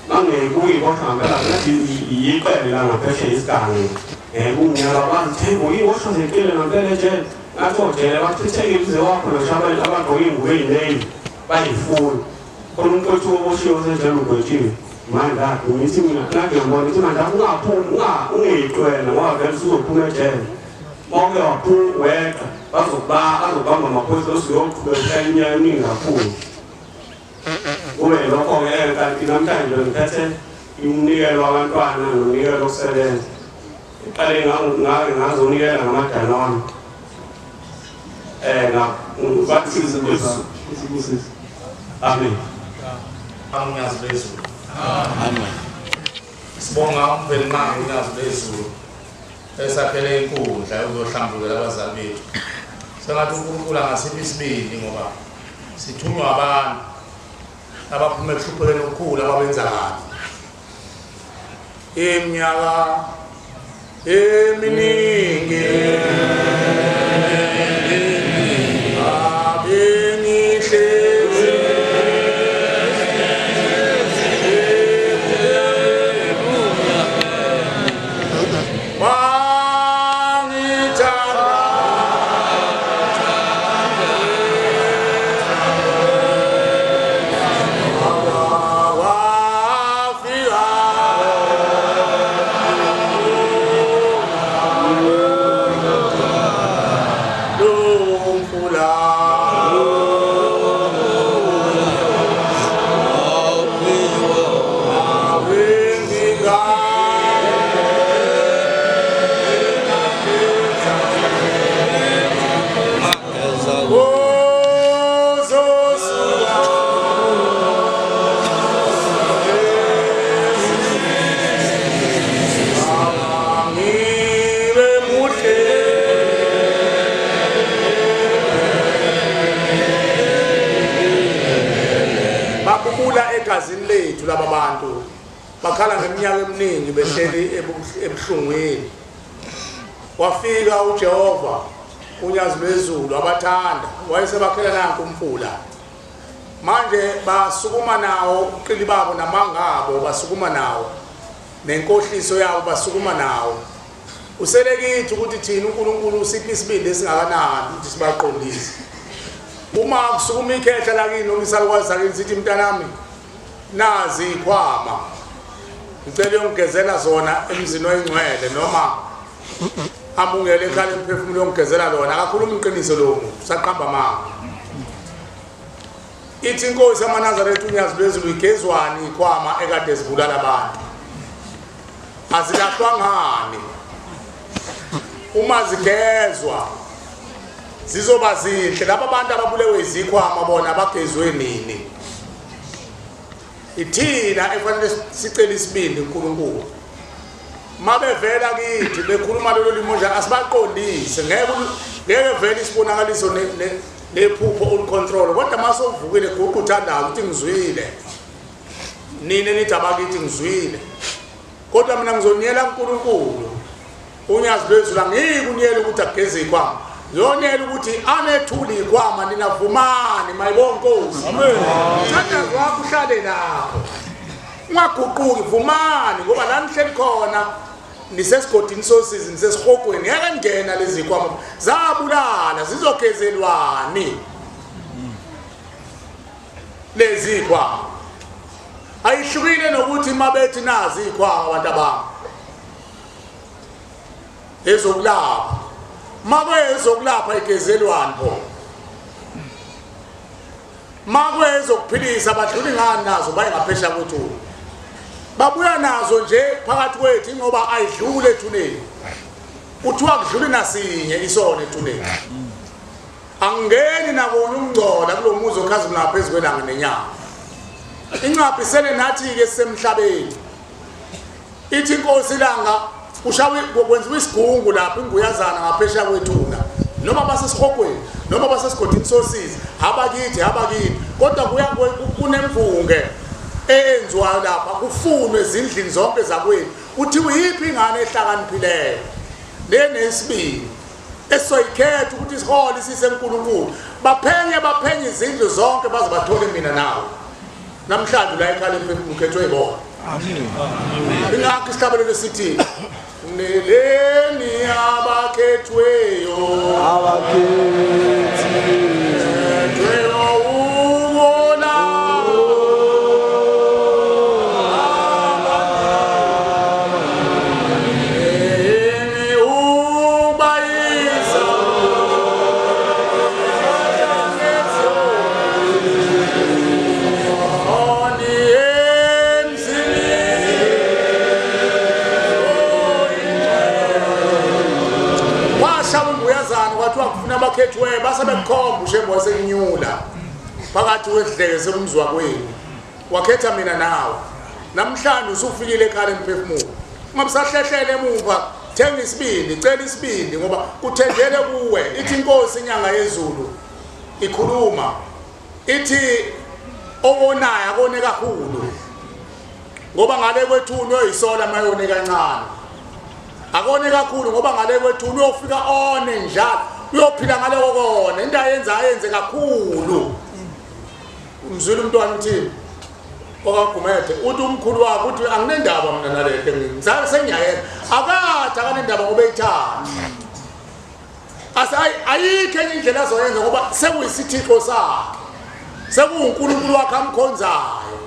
Mangibuka iy'boshwa ngampela ngathi yiqele la ngaphesheya isigange. Kumnyama bathi hey iy'boshwa zeqile ngampela ejele. Ngathi ojele bachithekile uze wakho ngisho abagqoke iy'ngubo ey'ningi bayifuna. Khona umfowethu oboshiwe osejele ugwetshiwe. Manje ngithi mina ngathi ngiyambona ngithi manje ungaphumi ungeqi wena ngoba vele usuzophuma ejele. Mawuke waphuma weqa bazokubamba amaphoyisa usuyoqhubeka iminyaka eminingi kakhulu. Kube lokho-ke kanti namhlanje ngiphethe umnikelo wabantwana nomnikelo wokusebenza. Iqale ngake ngazonikela ngamadanone. Amen. Unyazi lwezulu. Amen. Sibonga uMvelinqangi unyazi lwezulu esakhele inkundla yokuzohlambulukela abazali bethu. Sengathi uNkulunkulu angasipha isibindi ngoba sithunywa abantu abaphuma ekuhluphekeni okukhulu ababenza kabi. Iminyaka eminingi egazini lethu laba bantu bakhala ngeminyaka eminingi behleli ebuhlungwini. Wafika uJehova unyazi lwezulu abathanda wayesebakhela nanku umfula. Manje basukuma nawo ubuqili babo namanga abo, basukuma nawo nenkohliso yabo, basukuma nawo. Usele kithi ukuthi thina uNkulunkulu usiphe isibindi esingakanani ukuthi sibaqondise. Uma kusukuma ikhehla lakini noma isalukwazi sakini sithi mntanami nazi ikhwama, ngicela uyongigezela zona emzini oyingcwele, noma amungele ekhaya emphefumulo uyongigezela lona, akakhuluma iqiniso lowo muntu, usaqamba amanga. Ithi inkosi yamaNazaretha uNyazi lwezulu igezwani ikhwama ekade zibulala abantu, azilahlwa ngani? Uma zigezwa zizoba zinhle. Laba bantu ababulewe izikhwama bona bagezwe nini? Ithina efanele sicele isibindi uNkulunkulu. Mabevela kithi bekhuluma lolo limi njalo asibaqondise, ngeke ngeke vele isibonakaliso nephupho ulicontrol, kodwa mase uvukile guqa uthandaza uthi ngizwile, nina nithi abakithi ngizwile, kodwa mina ngizoniyela uNkulunkulu. UNyazi lwezulu angiyikunyela ukuthi ageze ikhwama, ngiyonela ukuthi anethule ikhwama, nina vumani mayibonke Nkosi. Amen. Thandazo wakho uhlale lapho, ungaguquki, vumani ngoba la nihleli khona nisesigodini sosizi, nisesihogweni, ngeke ningena lezi khwama zabulala, zizogezelwani lezi khwama? Ayihlukile nokuthi mabethi nazi ikhwama abantu abami ezokulapha, makwezokulapha igezelwani pho, makwezokuphilisa badlula ingani nazo baye ngaphesheya kwethuna, babuya nazo nje phakathi kwethu ngoba ayidlule ethuneni. Kuthiwa kudluli nasinye isono ethuneni, angingeni nakunye ukungcola kulo muzi okhazimula phezu kwelanga nenyanga. Incwadi isele nathi-ke sisemhlabeni. Ithi inkosi ilanga kushawe kwenziwa isigungu lapho inguyazana ngaphesheya kwethuna, noma basesihogweni noma basesigodini sosizi, abakithi abakini, kodwa kuya kunemvunge eyenziwayo lapha, kufunwe ezindlini zonke zakwenu kuthiwa iyiphi ingane ehlakaniphileyo nenesibili esizoyikhetha ukuthi isihole isise kuNkulunkulu. Baphenye baphenye izindlu zonke baze bathole mina nawe. Namhlanje la ekhaya lemphefumulo ukhethwe yibona. Amen. Ingakho isihlabelelo sithi neleni abakhethweyo, abakhethweyo ubona Washa umbuyazana kwathiwa kufuna abakhethiweyo, base bekukhomba uShembe wasekunyula phakathi kwesidleke sekumzwa kwenu, wakhetha mina nawe. Namhlanje usufikile ekhaya lemphefumulo, ungabusahlehlela emuva, thenga isibindi, cela isibindi ngoba kuthenjele kuwe. Ithi inkosi inyanga yezulu ikhuluma ithi owonayo akone kakhulu, ngoba ngale kwethuna uyoyisola mayone kancane. Akone kakhulu ngoba ngale kwethuna uyofika one njalo, uyophila ngaloko kona. Into ayenza ayenze kakhulu. Umzwile umntwana uthini okaGumede? Uthi umkhulu wakhe uthi anginendaba mina nalento engizale sengiyayena. Akathi akanendaba ngoba eyithanda. Ayikho enye indlela azoyenza ngoba sekuyisithixo sakhe, sekuwuNkulunkulu wakhe amkhonzayo,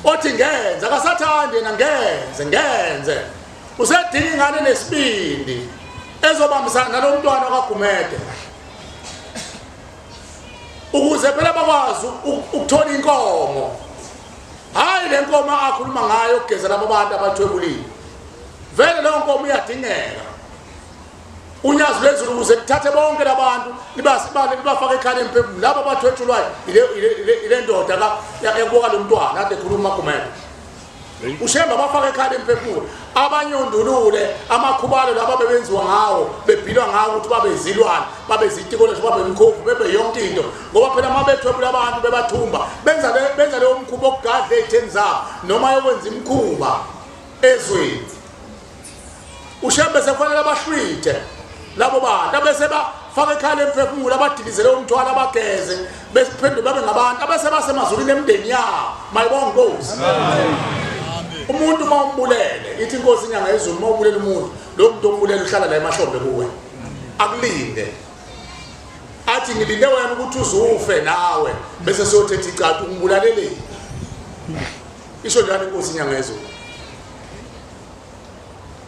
othi ngenze, akasathandi yena, ngenze ngenze. Usedinga ingane nesibindi ezobambisana nalo mntwana kaGumede ukuze phela bakwazi ukuthola inkomo. Hhayi le nkomo akhuluma ngayo ukugeza labo bantu abathwebulile, vele leyo nkomo iyadingeka. Unyazi lwezulu ukuze lithathe bonke labantu libafake ekhaya emphefumulo laba abathwetshulwayo ile ndoda yakubuka lo mntwana ade ekhuluma uMagumede. uShembe abafake ekhaya emphefumulo, abanyundulule amakhubalo laba bebenziwa ngawo, bebhilwa ngawo ukuthi babe izilwane, babe izitikolesho, babe imikhovu, bebe yonke into, ngoba phela uma bethwebula abantu bebathumba benza leyo mkhuba okugadla ey'theni zabo noma yokwenza imikhuba ezweni. uShembe sekufanele abahlwithe labo bantu abese bafaka Abafake ekhaya lemphefumulo, abadilizele umthwalo, abageze, besiphenduke babe ngabantu abese basemazulwini emndeni yabo. Mayibonge Nkosi. Umuntu uma umbulele, ithi inkosi inyanga yezulu, uma ubulela umuntu, lo muntu ombulele uhlala la emahlombe kuwe, akulinde, athi ngilinde wena ukuthi uzufe nawe bese siyothetha icala ungibulaleleni. Isho njalo inkosi inyanga yezulu.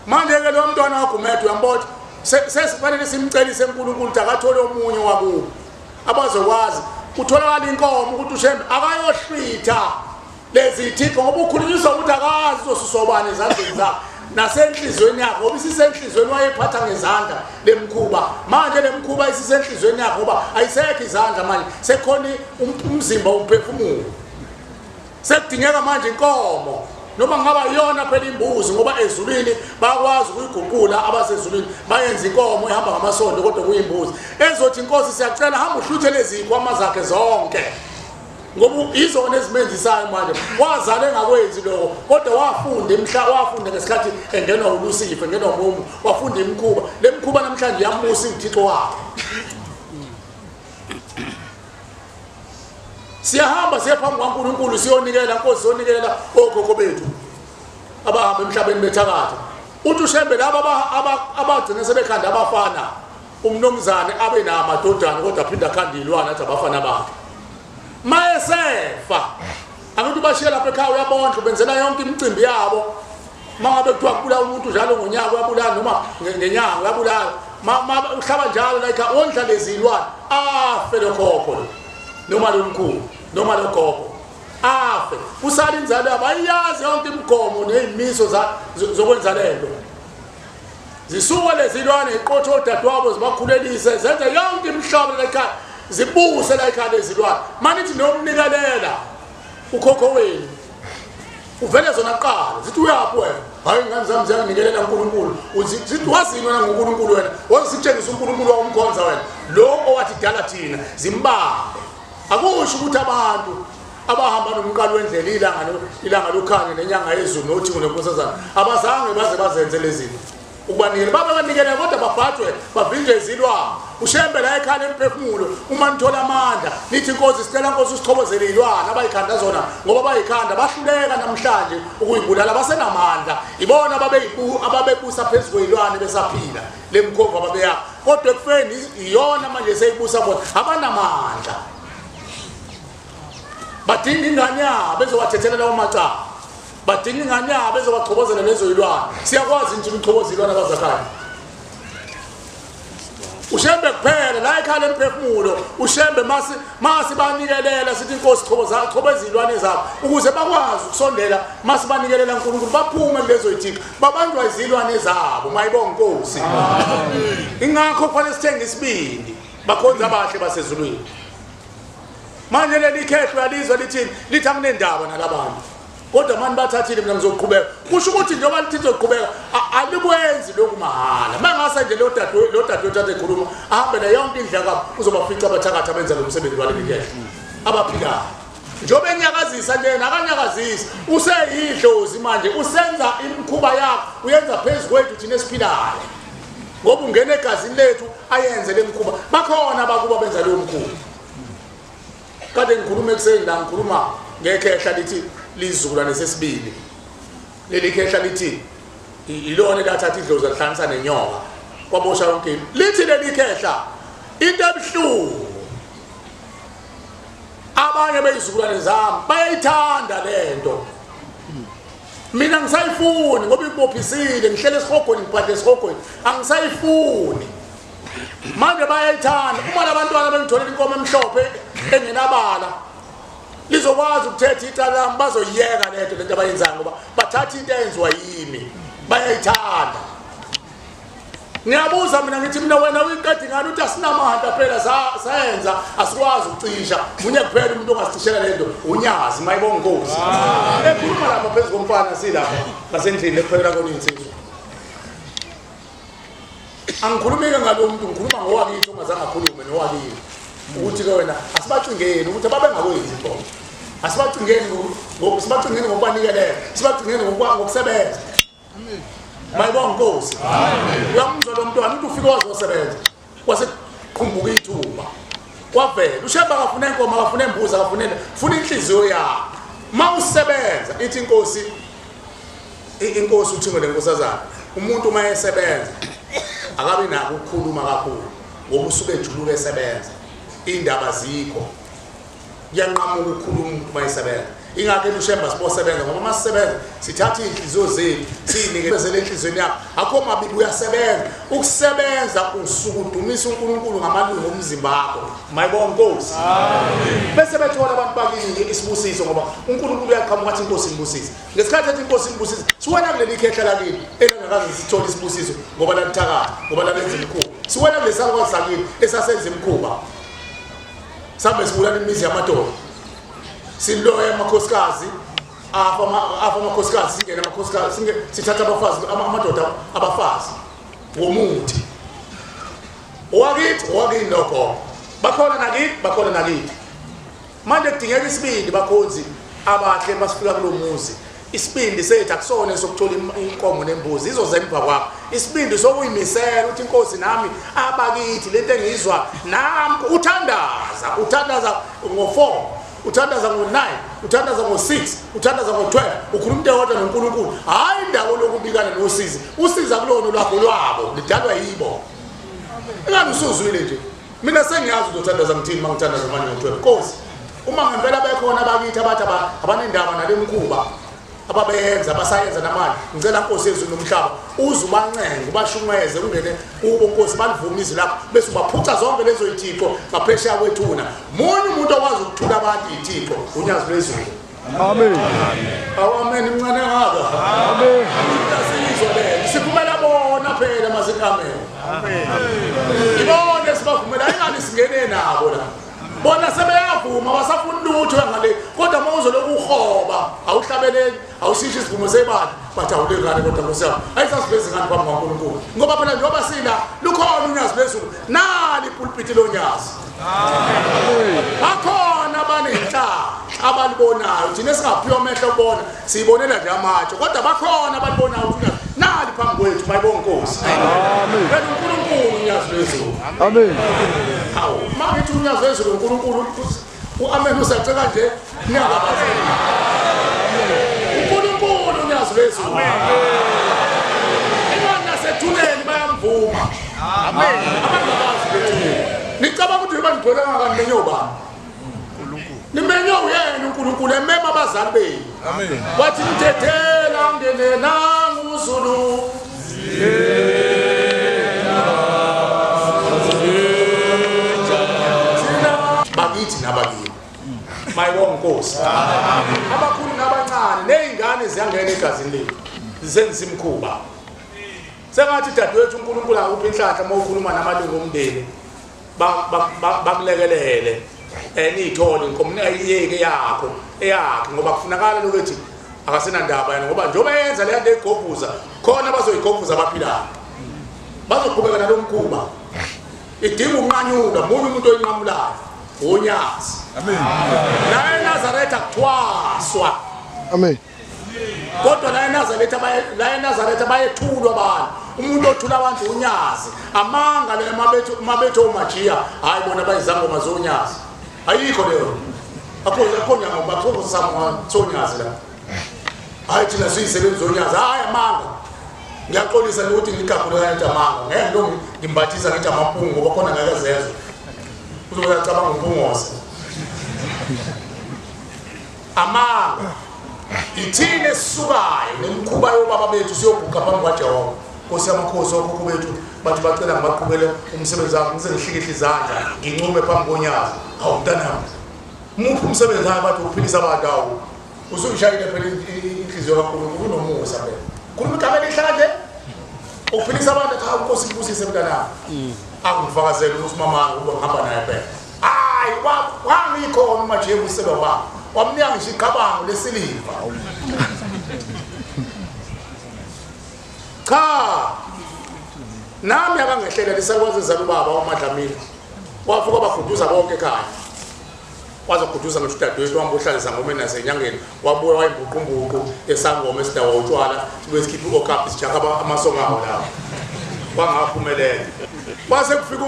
Manje-ke lo mntwana waGumede uyambona, sesifanele simcelise uNkulunkulu ukuthi akathole omunye wakubo abazokwazi kutholakala inkomo ukuthi uShembe akayohlwitha lezi thixo, ngoba ukhulunyiswa ukuthi akazi uzosuswa ubani ezandleni zakhe nasenhliziyweni yakhe, ngoba isisenhliziyweni wayephatha ngezandla lemkhuba. Manje lemkhuba isisenhliziyweni yakhe ngoba ayisekho izandla manje, sekhona umzimba umphefumulo. Sekudingeka manje inkomo noma ngaba iyona phela imbuzi, ngoba ezulwini bayakwazi ukuyiguqula abasezulwini bayenze inkomo ehamba ngamasondo, kodwa kuyimbuzi ezothi inkosi siyacela hamba uhluthe lezi zikhwama zakhe zonke, ngoba izona ezimenzisayo manje. Wazala engakwenzi lokho, kodwa wafunda imhla, wafunda ngesikhathi engenwa uLucifer, engenwa uMomu, wafunda imikhuba. Le mikhuba namhlanje iyambusa uThixo wakhe. Siyahamba siye phambi kwaNkulunkulu siyonikela, Nkosi, siyonikela okhokho bethu abahamba emhlabeni bethakatha. Uthi uShembe laba abagcina sebekhanda abafana, umnumzane abe namadodana kodwa aphinde akhande iy'lwane athi abafana bakhe. Mayesefa angithi ubashiye lapha ekhaya, uyabondla, ubenzela yonke imicimbi yabo. Uma ngabe kuthiwa kubulala umuntu njalo ngonyaka uyabulala, noma ngenyanga uyabulala, uhlaba njalo la ekhaya, wondla lezi zilwane, afe lo khokho lo noma lo mkhulu noma lo gogo afe, kusala inzalo yabo ayiyazi yonke imigomo ney'miso zokwenza lento. Zisuka lezi lwane ziqothe odadewabo, zibakhulelise, zenze yonke imihlobo la ekhaya, zibuse la ekhaya lezi lwane. Manithi nomnikelela ukhokho wenu uvele zona kuqala zithi uyaphi wena? Hayi, ingane zami ziyanginikelela uNkulunkulu. Zithi wazini wena ngoNkulunkulu? Wena wazisitshengisa uNkulunkulu wawumkhonza wena lo owathi dala thina. Zimbambe. Akusho ukuthi abantu abahamba nomqalo wendlela, ilanga ilanga lukhanye nenyanga yezulu nothingo nenkosazana, abazange baze bazenze lezi zinto ukubanikela. Babebanikela kodwa babhajwe, bavinjwe izilwane. UShembe la ekhaya lemphefumulo, uma nithola amandla nithi inkosi sicela nkosi usichobozele iy'lwane abayikhanda zona, ngoba bayikhanda bahluleka namhlanje ukuyibulala, basenamandla. Ibona ababebusa phezu kwey'lwane besaphila, le mkhovu ababeyakho, kodwa ekufeni iyona manje seyibusa bona, abanamandla. Badinga ingane yabo ezobathethelela lawo macala, badinga ingane yabo ezobachobozela lezo yilwane. Siyakwazi nje ukuchoboza ilwane abazakhayo. uShembe kuphela la ekhaya lemphefumulo, uShembe masi banikelela sithi inkosi choboza choboza izilwane zabo ukuze bakwazi ukusondela, masi banikelela uNkulunkulu baphume kulezo yithixo babanjwa izilwane zabo. Mayibonga inkosi. Ingakho kufanele sithenge isibindi, bakhonza abahle basezulwini. Manje leli khehlo yalizwa lithini? Lithi anginendaba nalabantu, kodwa mani bathathile, mina ngizoqhubeka. Kusho ukuthi njengoba lithi lizoqhubeka, alikwenzi lokhu mahhala. Mangase nje lo dadewethu ade ekhuluma ahambe nayo yonke indlela kabo, uzobafica abathakathi abenza lo msebenzi waleli khehlo abaphilayo. Njengoba enyakazisa nje, nakanyakazisa useyidlozi manje, usenza imikhuba yakhe, uyenza phezu kwethu thina esiphilayo, ngoba ungena egazini lethu ayenze le mikhuba. Bakhona abakuba benza leyo mkhuba. Kade ngikhuluma ekuseni la, ngikhuluma ngekhehla lithi lizukulwane sesibili. Leli khehla lithi ilona elathatha idlozi alihlanganisa nenyoka, kwabosha yonke into. Lithi leli khehla into ebuhlungu, abanye beyizukulwane zami bayayithanda lento, mina ngisayifuni ngoba ibophisile, ngihlele esihogweni, ngibhadle esihogweni, angisayifuni. Manje bayayithanda. Uma labantwana bengitholela inkomo emhlophe engenabala, lizokwazi ukuthetha icala lami, bazoyiyeka lento lento abayenzayo, ngoba bathatha into eyenziwa yimi, bayayithanda. Ngiyabuza mina, ngithi mina, wena uyiqeda ingane? Uthi asinamandla phela, sayenza asikwazi ukucisha, munye kuphela umuntu ongasicishela lento, uNyazi. Mayibonga inkosi. Ekhuluma lapha phezu komfana silapha ngasendlini ekuphekela kona iy'nsizwa. Angikhulumi-ke ngalo muntu, ngikhuluma ngowakithi ongazange akhulume nowakini ukuthi-ke wena asibacingeni ukuthi ababengakwenzi bona, asibacingeni, sibacingeni ngokubanikelela, sibacingeni ngokusebenza. Mayibonga inkosi. Uyamuzwa lo mntwana ukuthi ufike wazosebenza wase Khumbuka ithuba. Kwavela uShembe akafuna inkomo, akafuna imbuzi, akafuna funa inhliziyo yakho. Mawusebenza ithi inkosi inkosi uthingo lenkosazana, umuntu uma esebenza akabi nako ukukhuluma kakhulu ngoba usuke ejuluka esebenza, indaba zikho kuyanqamuka ukukhuluma umuntu uma esebenza. Ingakho uShembe sibosebenza ngoba uma sisebenza sithatha iy'nhliziyo zethu siyinikezele enhliziyweni yakho. Akho mabibi, uyasebenza. Ukusebenza usuke udumisa uNkulunkulu ngamalungu omzimba wakho. Mayibonga Nkosi. Bese bethola abantu bakini isibusiso ngoba uNkulunkulu uyaqhamuka athi inkosi ingibusise. Ngesikhathi ethi inkosi ingibusise, siwela kuleli khehla lakini elingakaze sithole isibusiso ngoba lalithakatha, ngoba lalenza imikhuba. Siwela kulesi salukwazi sakini esasenza imikhuba. Sambe sibulala imizi yamadoda. Siloya amakhosikazi, afa amakhosikazi, singene amakhosikazi, sithatha abafazi, amadoda abafazi ngomuthi. Owakithi, owakini lokho. Bakhona nakithi, bakhona nakithi. Manje kudingeka isibindi bakhonzi abahle masifika kulomuzi. Isibindi sethu akusona sokuthola inkomo nembuzi, izoza emva kwakho. Isibindi sokuyimisela ukuthi inkosi nami abakithi lento engizwa nami. Uthandaza, uthandaza ngo4, uthandaza ngo9, uthandaza ngo6, uthandaza ngo12, ukhuluma into eyodwa noNkulunkulu. Hayi indawo lokubikana nosizi. Usiza kulona lwakho lwabo, lidalwa yibo. Ingani usuzwile nje. Mina sengiyazi uzothandaza ngithini mangithandaza manje ngo12. Nkosi, uma ngempela bekhona abakithi abathi abanendaba nalemkhuba ababeyenza basayenza namanje, ngicela Nkosi yezulu nomhlaba uze ubancenge ubashunqeze ungene kubo Nkosi, balivume izwi lakho bese ubaphuca zonke lezo yithixo ngaphesheya kwethuna. Munye umuntu okwazi ukuthula abantu yithixo, unyazi lwezulu. Amen. Awu amen mncane ngaka. Amen. Asizwe le. Siphumela bona phela masithi amen. Amen. Ibone sibavumela ingani singene nabo la. Bona sebeyavuma basafuna lutho ngale kodwa uma uzoloku uhoba awuhlabeleli awushisho isivumo sebandla bathi awulengane kodwa Nkosi yami ayisasivezi ngani phambi kwaNkulunkulu ngoba phela njengoba sila lukhona unyazi lwezulu nali ipulpiti lonyazi. Bakhona abanenhlanhla abalibonayo, thina esingaphiwa amehlo okubona siyibonela nje amatshe, kodwa bakhona abalibonayo ukuthi unyazi nali phambi kwethu. Mayibonga Nkosi. Amen. Phela uNkulunkulu unyazi lwezulu. Amen. Hawu, uma ngithi unyazi lwezulu uNkulunkulu uAmen usaceka nje niyakabazi. uNkulunkulu unyazi lwezulu. Amen. Ingani nasethuneni bayamvuma. Amen. Abangabazi bethuneni. Nicabanga ukuthi njengoba nigcwele kangaka nimenywe ubani? Nimenywe uyena uNkulunkulu emema abazali benu. Amen. Wathi nithethela ngene nangu uZulu. Bakithi nabakini. Mayibonga Nkosi. Abakhulu nabancane nezingane ziyangena egazini lethu. Zisenza imikhuba. Sengathi dadewethu uNkulunkulu akuphi inhlanhla uma ukhuluma namalungu omndeni bakulekelele niyithole inkomo ayiyeke yakho eyakhe ngoba kufunakala lokuthi akasenandaba yena ngoba njengoba yenza le nto eyigovuza khona bazoyigovuza abaphilayo bazoqhubeka nalo mkhuba. Idinga ukunqanyulwa, munye umuntu oyinqamulayo unyazi. Amen. La eNazaretha kuthwaswa. Amen. Kodwa la eNazaretha la eNazaretha bayethulwa abantu. Umuntu othula abantu unyazi. Amanga le mabethu mabethu omajiya, hayi bona bayizangoma zonyazi. Ayikho leyo. Akho akho nyanga bakho samwa sonyazi la. Hayi thina siyisebenzi zonyazi, hayi amanga. Ngiyaxolisa ukuthi ngigagule kanti amanga. Ngeke lo ngimbathisa ngithi amampungu ngoba khona ngeke zezwe. Uzobe acabanga umpungose. Amanga. Ithini esisukayo nemikhuba yobaba bethu siyoguqa phambi kwaJehova. Nkosi yamakhosi okhokho bethu bathi bacela ngibaqhubele umsebenzi wakho ngize ngihlikihle izandla ngincume phambi konyazi. Hawu mntanami. Muphi umsebenzi hayi bathi ukuphilisa abantu awu. Usuyishayile phela inhliziyo kaNkulunkulu unomusa phela. Khuluma igama elihle kanje. Uphilisa abantu athi hawu Nkosi ibusise mntanami. Angifakazele ukuthi mama ukuba ngihamba naye phela. Hayi wangikhona uma nje uselwa baba. Wamnika ngisho iqhabango lesiliva. Cha. Nami akangehlela lisakwazi ezala ubaba uMadlamini. Wafuka baguduza bonke ekhaya. Wazoguduza ngisho udadewethu wahamba uhlala ngomeni nasenyangeni. Wabuya wayimbuqumbuqu esangoma esidawa utshwala sibe sikhipha okapi sijaka amasongo awo lawo. Wangaphumelela. Kwase kufika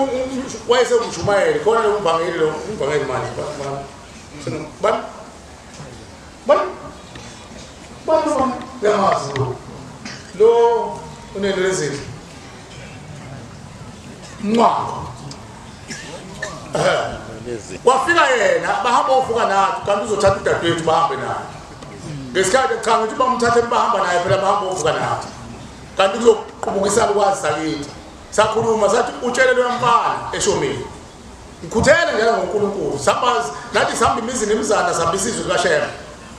wayesewumshumayeli khona lo mvangeli lo umvangeli manje bani bani bani uyamazi lo lo unento ezinhle Mncwango. Wafika yena bahamba ovuka nathi kanti uzothatha udadewethu bahambe naye. Ngesikhathi cha ngithi bamthathe bahamba naye phela bahamba ovuka nathi. Kanti kuzoqubukisa ukwazi sakithi. Sakhuluma sathi utshele loya mfana eshomile. Ngikhuthele njalo ngoNkulunkulu. Samba nathi sihamba imizi nemizana sihamba isizwe kaShembe.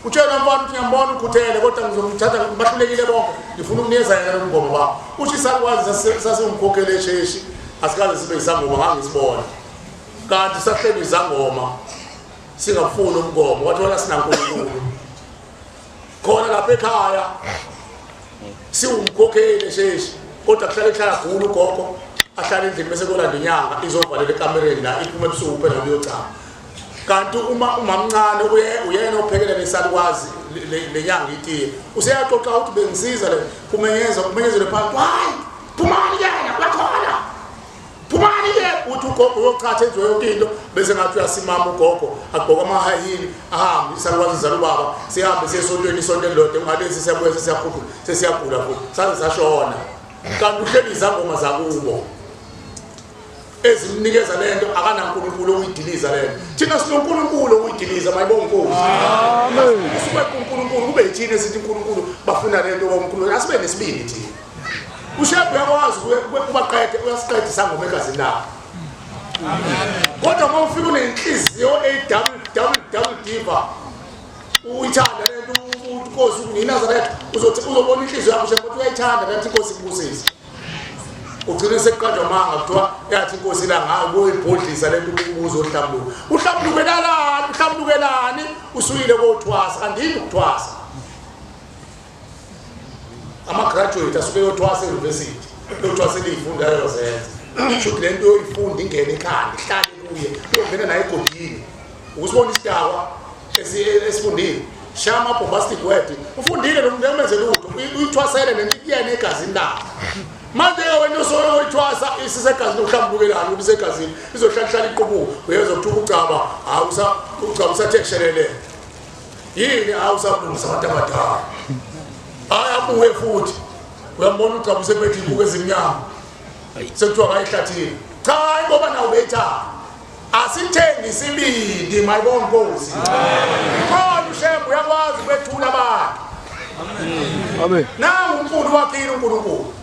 Utshele mfana ukuthi ngiyambona ukhuthele kodwa ngizomthatha bahlulekile bonke. Ngifuna ukunikeza yena lo mgomo baba. Uthi sakwazi sasingumkhokheli esheshi asikaze sibe isangoma ngangisibona. Kanti sahlelwe izangoma singafuni umgomo wathi wena sinaNkulunkulu. Khona lapha ekhaya siwumkhokheli esheshi kodwa kuhlale kuhlala gula ugogo ahlale endlini bese kolanda inyanga izovalela ekamereni la iphume ebusuku phela kuyochama. Kanti uma umamncane uyena ophekela lesalukwazi lenyanga itiye useyaxoxa ukuthi bengisiza le kumenyeza kumenyezele phansi hayi phumani yena bakhona phumani ke uthi ugogo uyochatha enziwe yonke into bese ngathi uyasimama ugogo agqoka ama-high heel ahambe isalukwazi zala ubaba sihambe siye esontweni isonto elilodwa ungalezi siyabuya sesiyakhuphuka sesiyagula futhi saze sashona kanti uhleli izangoma zakubo ezimnikeza lento akanaNkulunkulu okuyidiliza lento thina sinoNkulunkulu okuyidiliza mayibonga inkosi amen usuke kuNkulunkulu kube yithina esithi uNkulunkulu bafuna lento kwaNkulunkulu asibe nesibindi thina uShembe uyakwazi ubaqede uyasiqeda isangoma egazini lakho kodwa uma ufika unenhliziyo eyi-double double diva uyithanda lento inkosi uNazaretha uzothi uzobona inhliziyo yakho Shembe uyayithanda lento inkosi ikubusise ugcine sekuqanjwa amanga kuthiwa yathi inkosi la ngayo kuyoyibhodlisa lento ubuzo ohlambuluka uhlambulukelani uhlambulukelani usuyile kothwasa andini ukuthwasa ama-graduate asuke yothwasa e-university yothwasa eliyifunda ayozenza shuthi le nto yoyifunda ingene ekhanda ihlale kuye uyongena naye egodini ukusibona isidakwa esifundile shaya ama-bombastic word ufundile lo muntu emenze lutho uyithwasele lento ikuyena egazini lakhe manje wena usoyithwasa isisegazini uhlambulukelani ukuthi isegazini izohlala iqubuka uyezwa kuthiwa ucaba hawu ucaba usathe kushelele yini hawu usalungisa abantu abadala hayi abuye futhi uyambona ucaba usephethe iy'buko ezimnyama sekuthiwa kayihlathile cha ngoba nawo beyithanda Asithenge isibindi mayibonga Nkosi. Khona uShembe uyakwazi ukwethula abantu. Amen. Nangu umfundi wakhile uNkulunkulu.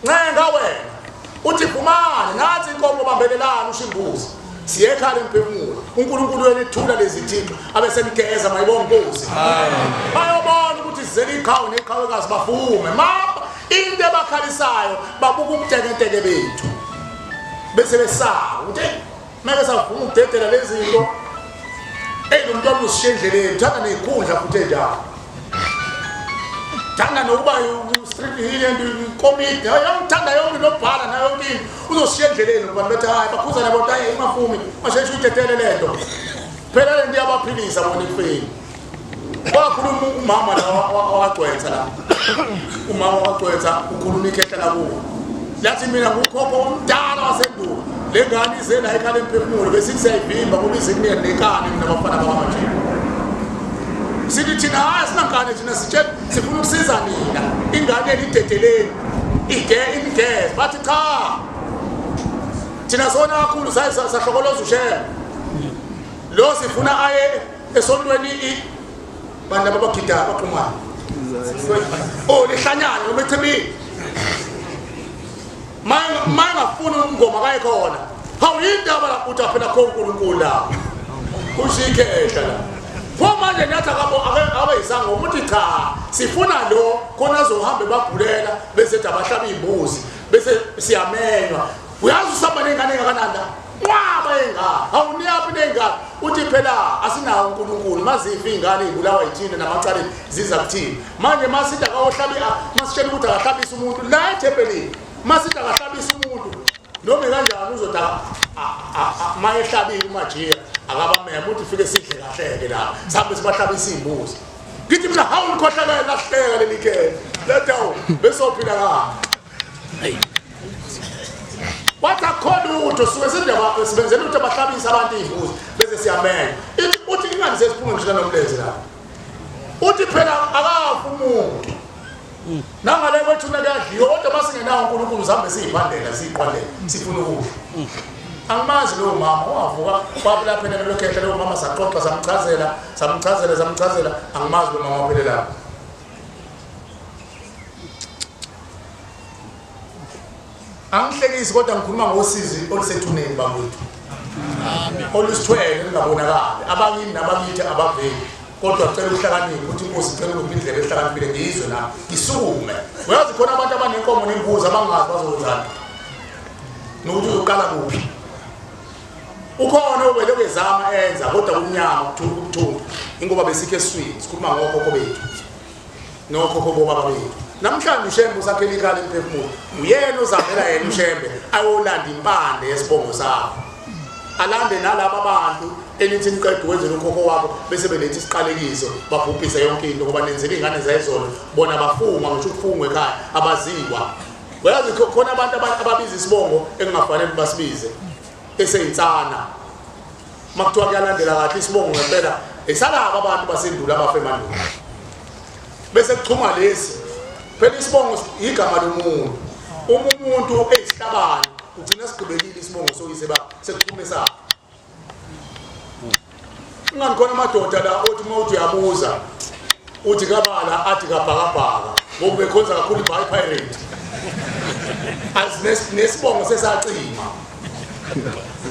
Ncenga wena. Uthi phumani nathi inkomo bambelelani ushimbuzi. Siyekhala imphefumulo. uNkulunkulu uyanethula lezi thixo abe senigeza mayibonga Nkosi. Bayobona ukuthi sizele iqhawe neqhawekazi bafume. Mama into ebakhalisayo babuka ubutekenteke bethu. Bese besaba ukuthi meke savuma ukudedela lezi zinto eyi lo mntwana uzishiya endleleni uthanda ney'khundla futhi enjalo thanda nokuba street komiti uthanda yonke nobhala nayo yonke into uzoshiya endleleni abantu bethi hayi bakhuzane bodwa hayi ungafumi ungasheshe uyidedele le nto phela le nto iyabaphilisa bona ekufeni wakhuluma umama la wakagcwetha la umama wakagcwetha ukhuluma ikhehla lakubo lathi mina ngukhokho omdala wasendulo le ngane ize la ekhala emphefumulo besithi siyayivimba ngoba ize kunike nenkani mina bafana bakamanje sithi thina hayi sinankani thina sitshela sifuna ukusiza nina ingane elidedeleni ige imigeze bathi cha thina sona kakhulu sahlokoloza ushela lo sifuna aye esontweni i bantu laba abagida abaxhumana oh lihlanyana noma echibini mayengafuni umngoma kaye khona hawu yindaba la uthi aphela kho uNkulunkulu la kusho ikhehla la pho manje nathi akabe yisangoma uthi cha sifuna lo khona azohamba ebabhulela bese ethi abahlaba iy'mbuzi bese siyamenywa uyazi usamba ney'ngane engakanani la nqwaba yey'ngane hawu niyaphi ney'ngane uthi phela asinawo uNkulunkulu mazifa iy'ngane y'bulawa yithina namacaleni ziza kuthina manje masithi akawohlabi masitshela ukuthi akahlabise umuntu la ethempelini masithi akahlabise umuntu noma kanjani uzothi mayehlabile umajiya akabamema uthi fike sidle kahle-ke la sihambe sibahlabisa iy'mbuzi ngithi mina hawu likhohlakele lahleka leli khele lethi hawu besophila kahle. Wathi akukho lutho suke sindaba sibenzela ukuthi abahlabisa abantu iy'mbuzi bese siyamenya. Ithi uthi ingani sesiphume ngisho nomlenze lapho. Uthi phela akafi umuntu. Nangale kwethuna kuyadliwa kodwa masingenawo uNkulunkulu sihambe siyiphandela siyiqwalela sifuna ukudla. Angimazi lowo mama wavuka wabula phela lelo khehla lowo mama saxoxa samchazela samchazela samchazela angimazi lo mama waphele lapho. Angihlekisi kodwa ngikhuluma ngosizi olusethuneni bakwethu. Olusithwele lungabonakali. Abakini nabakithi abaveli. Kodwa cela uhlakaniphe ukuthi inkosi icela ukuphi indlela ehlakaniphile ngiyizwe nami. Ngisukume. Uyazi khona abantu abanenkomo nembuzi abangazi bazokwenzani. Nokuthi uzoqala kuphi. Ukhona obele kwezama enza kodwa kumnyama kuthuntu. Ingoba besikhe eswini sikhuluma ngokhokho bethu. Nokhokho bobaba bethu. Namhlanje uShembe usakhela ikhala emphefumulo. Uyena ozavela yena uShembe ayolanda impande yesibongo sakho. Alande nalaba bantu elithi niqeda ukwenzela ukhokho wakho bese beletha isiqalekiso babhubhise yonke into ngoba nenzela iy'ngane zayizolo bona bafunga ngisho ukufungwa ekhaya abaziwa. Uyazi khona abantu ababiza isibongo ekungafanele basibize eseyinsana. Makuthiwa kuyalandela kahle isibongo ngempela esalaba abantu basendulo abafe emandulo. Bese kuxhuma lesi phela isibongo igama lomuntu. Uma umuntu eyisihlabane ugcina sigqibekile isibongo soyise ba sekuxhume sakhe. Ingani khona amadoda la othi uma uthi uyabuza uthi kabala athi kabhakabhaka ngoba bekhonza kakhulu ibhayi pirate. Nesibongo sesacima.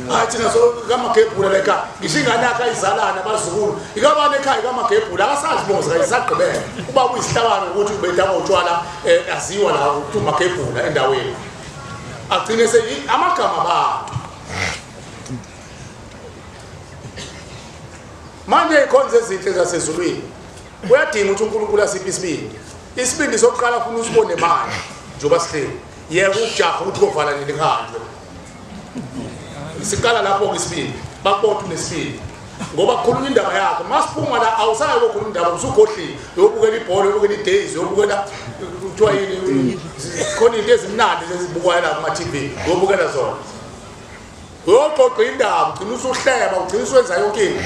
Hayi thina so kamagebhula la ekhaya ngisho ingane yakhe ayizalana abazukulu ikabani ekhaya kamagebhula akasazi isibongo sikayisagqibela ubaba uyisihlabane ukuthi ubedanga utshwala aziwa la ukuthi umagebhula endaweni agcine se amagama abantu manje ikhonzo ezinhle zasezulwini kuyadinga ukuthi uNkulunkulu asiphe isibindi. Isibindi sokuqala ufuna usibone manje njengoba sihleli. Yeka ukujaha ukuthi kovala nini kuhanjwe. Siqala lapho ke isibindi. Bakubona unesibindi. Ngoba kukhulunywa indaba yakho. Masiphuma la awusayi kokhuluma indaba usukhohliwe. Uyobukela ibhola, uyobukela idays, uyobukela kuthiwa yini khona into ezimnandi ezibukwayo la kuma TV. Uyobukela zona. Uyoxoxa indaba, ugcina usuhleba, ugcina usuwenza yonke into.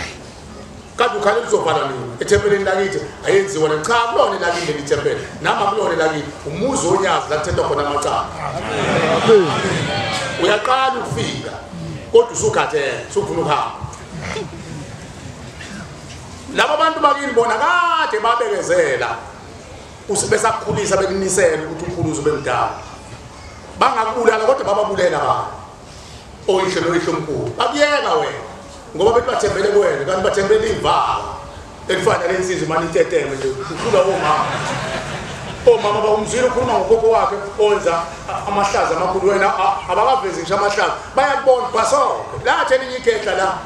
Kanti ukhala kuzovala nini ethempelini lakithi ayenziwa le cha kulona lakini leli thempeli nami akulona lakini umuzi onyazi la kuthethwa khona amacala. Uyaqala ukufika kodwa usukhathele usufuna ukuhamba. Laba bantu bakini bona kade babekezela besakukhulisa bekunisela ukuthi ukhuluze ube mdala. Bangakubulala kodwa bababulela abantu. Oyihlo noyihlo omkhulu bakuyeka wena ngoba bethi bathembele kuwena kanti bathembele ivalo elifana nale nsizwa imane iteteme nje uhlulwa omama. Omama bakumzwile ukhuluma ngokhokho wakhe owenza amahlaza amakhulu wena abakavezi ngisho amahlaza bayakubona bhasoke lathi elinye ikhehla la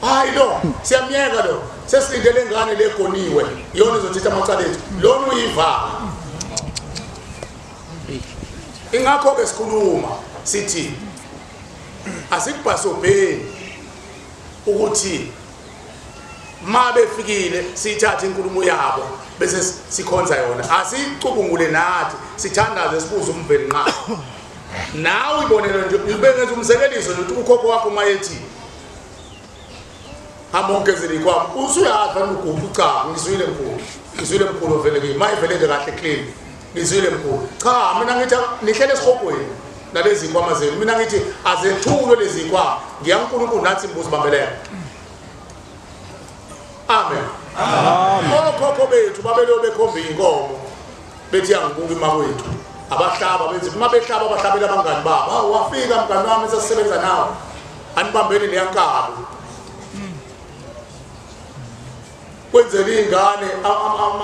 hayi lo siyamyeka lo sesilindele ingane legoniwe iyona izothatha amacala ethu lona uyivala. Ingakho ke sikhuluma sithi asikubhasobheni ukuthi ma befikile siyithathe inkulumo yabo bese sikhonza yona. Asicubungule nathi sithandaze sibuze umveli nqa. Nawe ibonelo nje ubengenza umzekeliso nje ukuthi ukhokho wakho mayethi hamba ongezele ikwami usuyazi fanele uguqe cha ngizwile mkhulu ngizwile mkhulu vele kimi mayivele nje kahle clean ngizwile mkhulu cha mina ngithi nihlele esihogweni nalezi zikhwama zenu mina ngithi azethulwe lezi zikhwama ngiya uNkulunkulu nathi imbuzi bambelela. Amen. Okhokho bethu babelo bekhomba inkomo bethi yangibuka imakwethu abahlaba benze uma behlaba bahlabela abangani babo. Hawu wafika mngani wami sesisebenza nawe anibambeni leyankabi kwenzela iy'ngane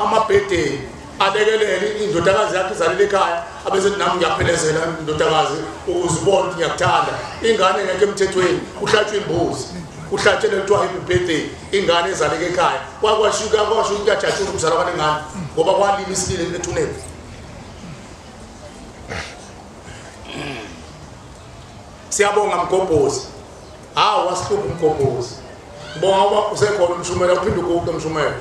amabhedeni alekelele indodakazi yakhe izalele ekhaya abese nami ngiyaphelezela indodakazi ukuze ubone ukuthi ngiyakuthanda. Ingane ngekho emthethweni kuhlatshwa imbuzi kuhlatshelwe kuthiwa happy birthday ingane ezaleke ekhaya kwakwashuka kwashuka kuyajatshula ukuzalwa kwale ngane ngoba kwalima isililo ethuneni. Siyabonga Mgobhozi. Hawu wasihlupha uMgobhozi. Ngibonga uba usekhona umshumela uphinde uguqe umshumela.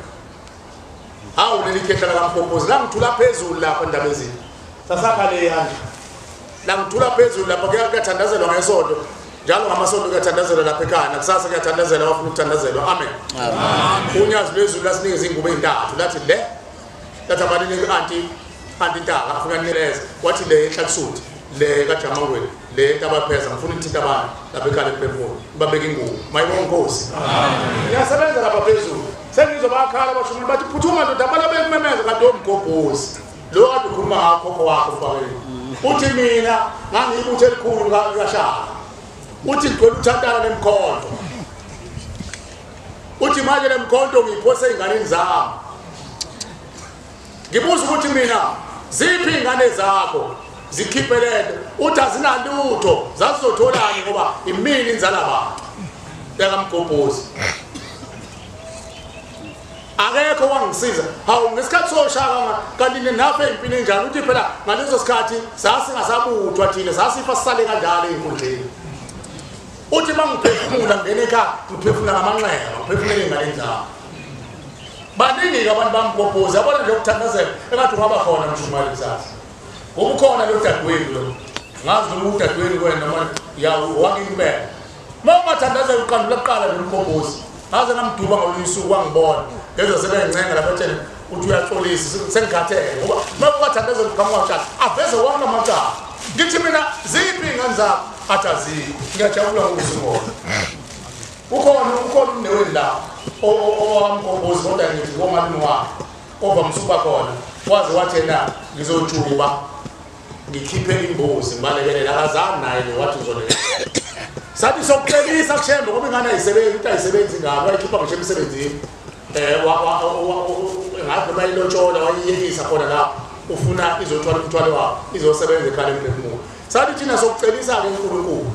Hawu leli khehla likaMgobhozi langithula phezulu lapha endaba ezinye. Sasakha le yandla. La ngithula phezulu lapha kuyathandazelwa ngesonto. Njalo ngamasonto kuyathandazelwa lapha ekhaya, nakusasa kuyathandazelwa abafuna ukuthandazelwa. Amen. Unyazi lwezulu lasinikeza iy'ngubo ey'ntathu, lathi le lathi abaninike anti anti ntaka afuna nileze, wathi le enhlalisuthi, le kaJamangweni, le ntabapheza, ngifuna ukuthinta abantu lapha ekhaya emphefumulo, babeke ingubo. Mayibonga inkosi. Ngiyasebenza lapha phezulu, sengizwa bayakhala abashumeli bathi phuthuma ndoda, abantu bekumemeza kanti omgobhozi lo kade ukhuluma ngakho khokho wakho mfakeni. Uthi mina ngangiyibutho elikhulu kaShaka, uthi ngigcwele uthantala nemkhonto, uthi manje lemkhonto ngiyiphose ey'nganeni zami. Ngibuza ukuthi mina ziphi iy'ngane zakho zikhiphe lento, uthi azinalutho, zazizotholani ngoba imini inzala bantu yakamgobhozi. Akekho wangisiza. Hawu, ngesikhathi soshaka kanti ninafe impini enjani? Uthi phela ngaleso sikhathi sasingasabuthwa thina, sasifa sisale kanjalo ey'nkundleni. Uthi uma ngiphefumula ngingena ekhaya ngiphefumula ngamanxeba, ngiphefumula ey'nganeni zami. Baningi-ke abantu bamgobhozi, yabona nje ukuthandazela engathi ungaba khona mshumayeli kusasa. Ngoba ukhona lo dadewenu lo, ngazi noma udadewenu wena noma ya wakini impela. Uma ungathandazela uqandula kuqala lo mgobhozi. Ngaze ngamduba ngolunye usuku wangibona, ngezwa sebengincenga lapha etsheni uthi uyaxolisa, sengikhathele ngoba uma ungathandazela uqhamuka utshani aveze wonke amacala. Ngithi mina ziphi iy'ngane zakho? Athi azikho. Ngiyajabula ngokuthi ukhona. Ukhona umnewenu la owamgobhozi, kodwa ngithi womalume wakhe ovamise ukuba khona, waze wathi yena ngizojuba ngikhiphe imbuzi ngibalekelela, akazange naye lo wathi uzolekelela. Sathi sokucebisa kuShembe ngoba ingane ayisebenzi, ukuthi ayisebenzi ingane wayikhipha ngisho emsebenzini, ngathi noma ilotshola wayiyekisa khona lapho, ufuna izothwala umthwalo wakho izosebenza ekhaya emphefumulo. Sathi thina sokucebisa-ke uNkulunkulu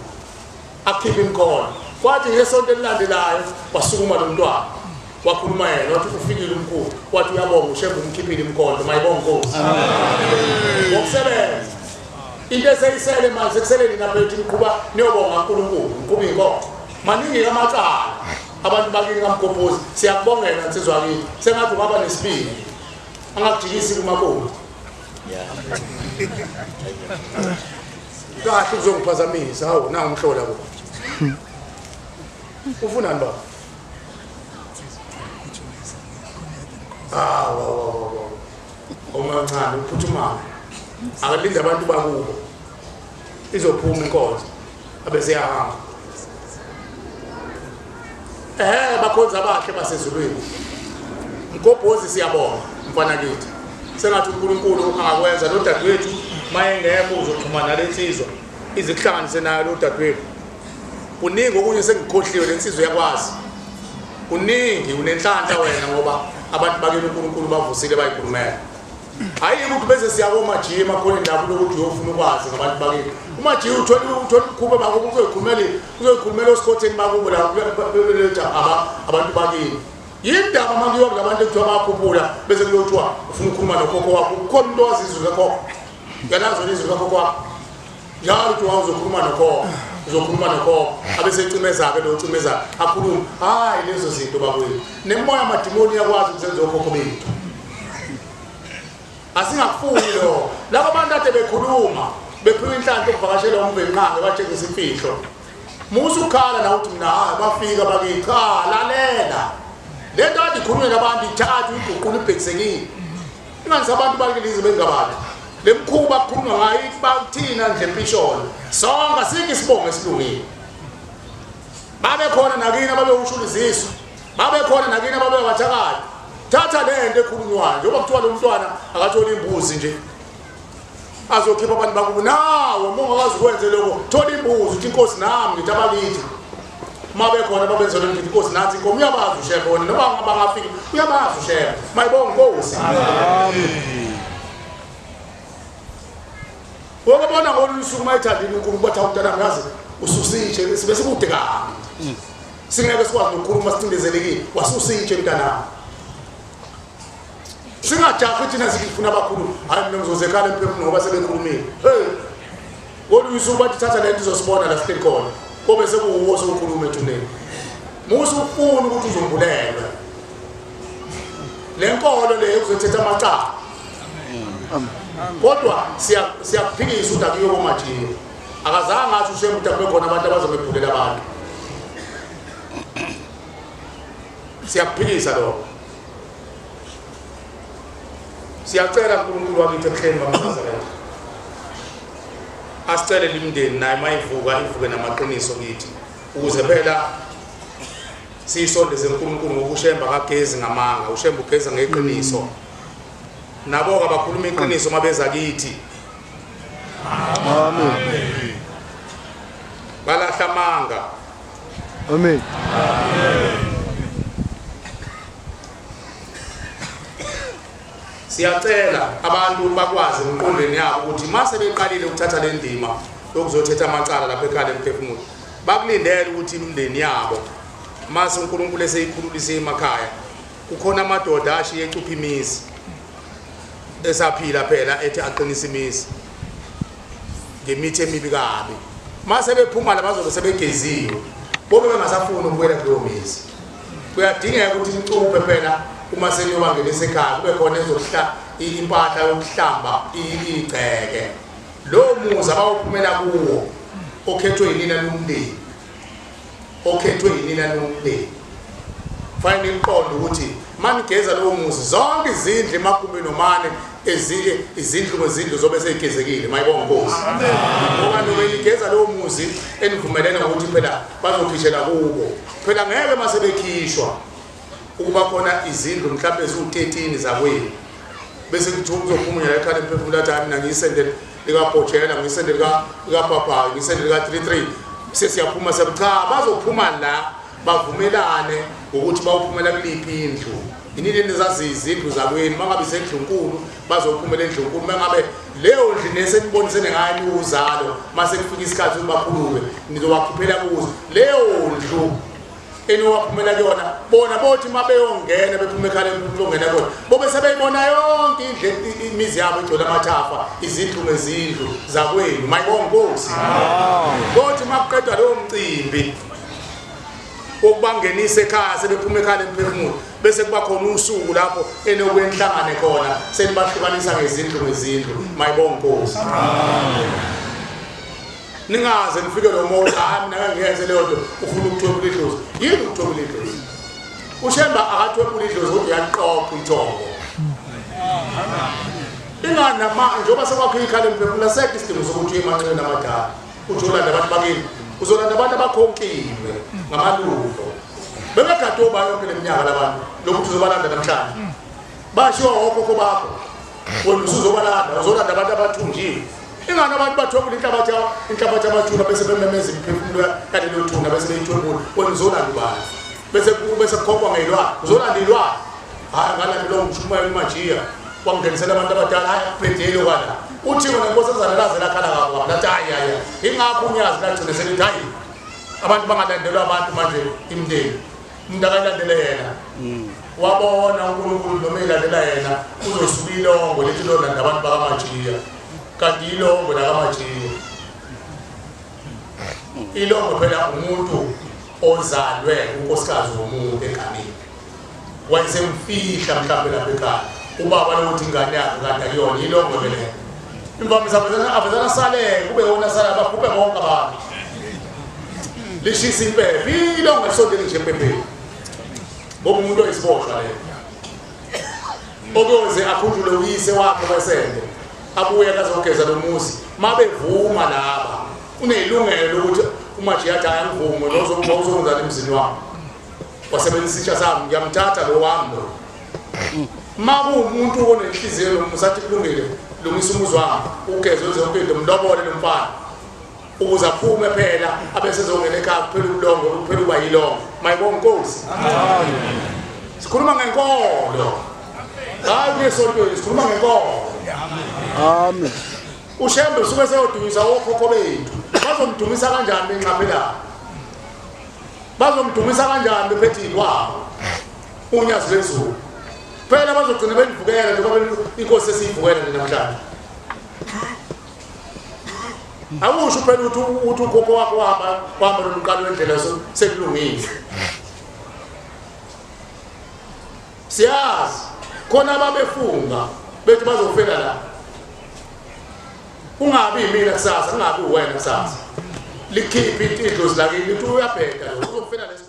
akhiphe imikhono. Kwathi ngesonto elilandelayo wasukuma lo mntwana wakhuluma yena, wathi ufikile umkhulu, wathi uyabonga uShembe umkhiphile imikhono. Mayibonga inkosi ngokusebenza. Into eseyisele manje sekusele nina phethu niqhuba niyobonga uNkulunkulu, niqhuba inkonzo. Maningi amacala abantu bakini kaMgobhozi, siyakubongela nsizwa kini, sengathi ungaba nesibindi angakujikisi kumakoti kahle uzongiphazamisa. Hawu, nangu umhlola kubo. Ufunani baba? Hawu, omancane uphuthumayo akalinde abantu bakubo, izophuma inkonzo abese yahamba. Bakhonza abahle basezulwini. Mgobhozi siyabonga mfana kithi, sengathi uNkulunkulu angakwenza lo dadewethu mayengekho uzoxhumana nalensizwa izikuhlanganise nayo lo dadewethu. Kuningi okunye sengikhohliwe, lensizwa yakwazi kuningi. Unenhlanhla wena ngoba abantu bakini uNkulunkulu bavusile bayikhulumela. Hayi ukuthi bese siya komajiya emakhoneni lapho lokuthi uyofuna ukwazi ngabantu bakini. Umajiya uthola ukhube bakubo, uzoyikhulumela osikhotheni bakubo la abantu bakini. Yindaba uma kuyiwa kulabantu ekuthiwa bayakhuphula bese kuyothiwa ufuna ukukhuluma nokhokho wakho. Kukhona umuntu owazi izwi likakhokho? Uyalazi izwi likakhokho wakho? Njalo uthi uzokhuluma nokhokho, uzokhuluma nokhokho, abesecimeza-ke lo cimeza akhulume. Hhayi lezo zinto bakwethu, nemimoya amadimoni iyakwazi ukuzenza okhokho bethu. Asingakufuni lokho. Laba bantu kade bekhuluma bephiwa inhlanhla ukuvakashela uMvelinqangi batshengisa imfihlo. Musa ukukhala nawe uthi mina hayi bafika bakithi. Cha, lalela le nto kade ikhulunywa nabantu, ithathe uyiguqule ubhekise kini. Ingani abantu bakuleli bengabantu le mkhuba kukhulunywa ngayo bakuthina nje mpisholo sonke asikho isibongo esilungile. Babe khona nakini ababewushula izisu, babe khona nakini ababewathakatha. Thatha le nto ekhulunywayo njengoba kuthiwa lo mntwana akatholi imbuzi nje azokhipha abantu bakubo. Nawe uma ungakwazi ukwenze lokho, thola imbuzi uthi inkosi nami ngithi abakithi uma bekhona babenza lo ngithi inkosi nathi inkomo. Uyabazi uShembe wena, noma bangafiki uyabazi uShembe. Mayibonga inkosi. Wokubona ngolunye usuku uma ethandile uNkulunkulu bathi awumntana ngazi ususitshe sibe sikude kabi, singeke sikwazi nokukhuluma sicindezelekile. Wasusitshe mntanami, singajahi thina sikufuna abakhulu. Hayi mina ngizozekhala emphefumulo ngoba sebekhulumile. Hey, ngolunye usuku bathi thatha lento izosibona la sihleli khona, kobe sekuwuwo sewukhuluma ethuneni. Musa ukufuna ukuthi uzombulelwa le nkolo le uzothetha amacala, kodwa siyakuphikisa ukuthi ukuthi akuyiwe komajiya. Akazange athi uShembe ukuthi akube khona abantu abazomebhulela abantu. Siyakuphikisa lokho. Siyacela uNkulunkulu wakithi ebuhleni bamaNazaretha asicele limndeni naye mayivuka ivuke namaqiniso kithi ukuze phela siyisondeze uNkulunkulu ngoba uShembe akagezi ngamanga, uShembe ugeza ngeqiniso. Nabo-ke abakhuluma iqiniso uma beza kithi. Amen. Balahla amanga. Amen. Siyacela abantu bakwazi emqondweni yabo ukuthi uma sebeqalile ukuthatha le ndima yokuzothetha amacala lapha ekhaya lemphefumulo, bakulindele ukuthi imindeni yabo mase uNkulunkulu eseyikhululise emakhaya, kukhona amadoda ashiye ecupha imizi esaphila phela ethi aqinisa imizi ngemithi emibi kabi. Mase bephuma la bazobe sebegeziwe, bobe bengasafuni ukubuyela kuleyo mizi. Kuyadingeka ukuthi nicuphe phela uma seniyobangenisa ekhaya, kube khona ezokuhla impahla yokuhlamba igceke. Lowo muzi abawuphumela kuwo okhethwe yinina nomndeni, okhethwe yinina nomndeni, fanele niqonde ukuthi manigeza lowo muzi zonke izindlu emagumbini omane ezinye izindlu ngezindlu zobe seyigezekile. Mayibonga Nkosi. Ngoba noma nigeza lowo muzi enivumelene ngokuthi phela bazokhishela kubo, phela ngeke mase bekhishwa ukuba khona izindlu mhlawumbe eziwu-13 zakwenu bese kuthiwa kuzophuma la ekhaya lemphefumulo athi hayi mina ngiyisende likabhojela, ngiyisende likabhabhayi, ngiyisende lika-33, sesiyaphuma siyabu. Cha, bazophuma la bavumelane ngokuthi bawuphumela kuliphi indlu. Inini enizazi izindlu zakwenu, mangabe isendlunkulu bazophumela endlunkulu, mangabe leyo ndlu nesenibonisene ngayo niwuzalo, mase kufika isikhathi ukuthi bakhulume nizobakhiphela kuzo leyo ndlu eniwaphumela kuyona. Bona bothi uma beyongena bephuma ekhaya beyongena kuyona bobe sebeyibona yonke indlu, imizi yabo igcwele amathafa, izindlu ngezindlu zakwenu. Mayibonga Nkosi. Bothi uma kuqedwa lowo mcimbi wokubangenisa ekhaya sebephuma ekhaya lemphefumulo, bese kuba khona usuku lapho enokuye nihlangane khona senibahlukanisa ngezindlu ngezindlu. Mayibonga Nkosi. Ningaze nifike lo moya, hayi mina ngeke ngiyenze leyo nto, ufuna ukuthwebula idlozi. Yini ukuthwebula idlozi? uShembe akathwebula idlozi kodwa uyaliqoqa ithongo. Ingani nama njengoba sekwakho ikhala emphefumulo asekho isidingo sokuthi uye emanxebeni amadala, uthi ulanda abantu bakini, uzolanda abantu abakhonkiwe ngamalutho. Bebegade oba yonke le minyaka labantu lokuthi uzobalanda namhlanje. Bashiwa okhokho bakho, wena usuzobalanda, uzolanda abantu abathunjiwe. Ingani abantu bathwebula inhlabathi inhlabathi amathuna bese bememeza imiphefumulo yalelo thuna bese beyithwebula, wena uzolanda ubani? Bese bese kukhokhwa ngeyilwane, uzolanda ilwane. Hhayi ngalandelwa umshumayeli uMajiya wangingenisela abantu abadala, hhayi akubhedeli kwala. Uthi wena nkosazana laze lakhala kabi kabi lathi hhayi hhayi. Ingakho unyazi lagcina selithi hhayi abantu bangalandelwa abantu manje imindeni. Umuntu akalandele yena. Wabona uNkulunkulu noma elandela yena uzosuka ilongo lithi lolanda abantu bakaMajiya. Kanti ilongo lakaMajiya. Ilongo phela umuntu ozalwe unkosikazi womuntu enganeni. Wayesemfihla mhlawumbe lapha ekhaya. Ubaba lokuthi ingane yakhe kanti akuyona ilongo ke leyo. Imvamisa avezana saleke kube wona sala baphuphe bonke abantu. Lishisa impepho, ilongo lisondele nje empepheni. Ngoba umuntu oyisiboshwa leyo. Okuyoze akhunjulwe uyise wakhe wesende abuye akazogeza lo muzi. Mabevuma laba unelungelo lokuthi uMajiya athi hayi angivume lo uzokwenzani emzini wami. Wasebenzisa isitsha sami, ngiyamthatha lo wami lo. Ma kuwumuntu onenhliziyo nomusa athi kulungile, lungisa umuzi wami, ugeze wenze yonke into, mlobole lo mfana ukuze aphume phela abe sezongena ekhaya, kuphela ubulongo, kuphela uba yilongo. Mayibonga Nkosi. Sikhuluma ngenkolo, hayi kuyesontweni, sikhuluma ngenkolo. Amen. uShembe usuke seyodumisa okhokho bethu. Bazomdumisa kanjani benxaphelana? Bazomdumisa kanjani bephethe iy'lwane? Unyazi lwezulu phela bazogcina belivukela njengoba inkosi esiyivukela nje namhlanje. Akusho phela ukuthi ukhokho wakho wahamba wahamba lolu qalo lwendlela sekulungile. Siyazi khona ababefunga bethi bazofela la. Kungabi yimina kusasa, kungabi uwena kusasa. Likhiphe idlozi lakini lithi uyabheda lo, uzofela leso.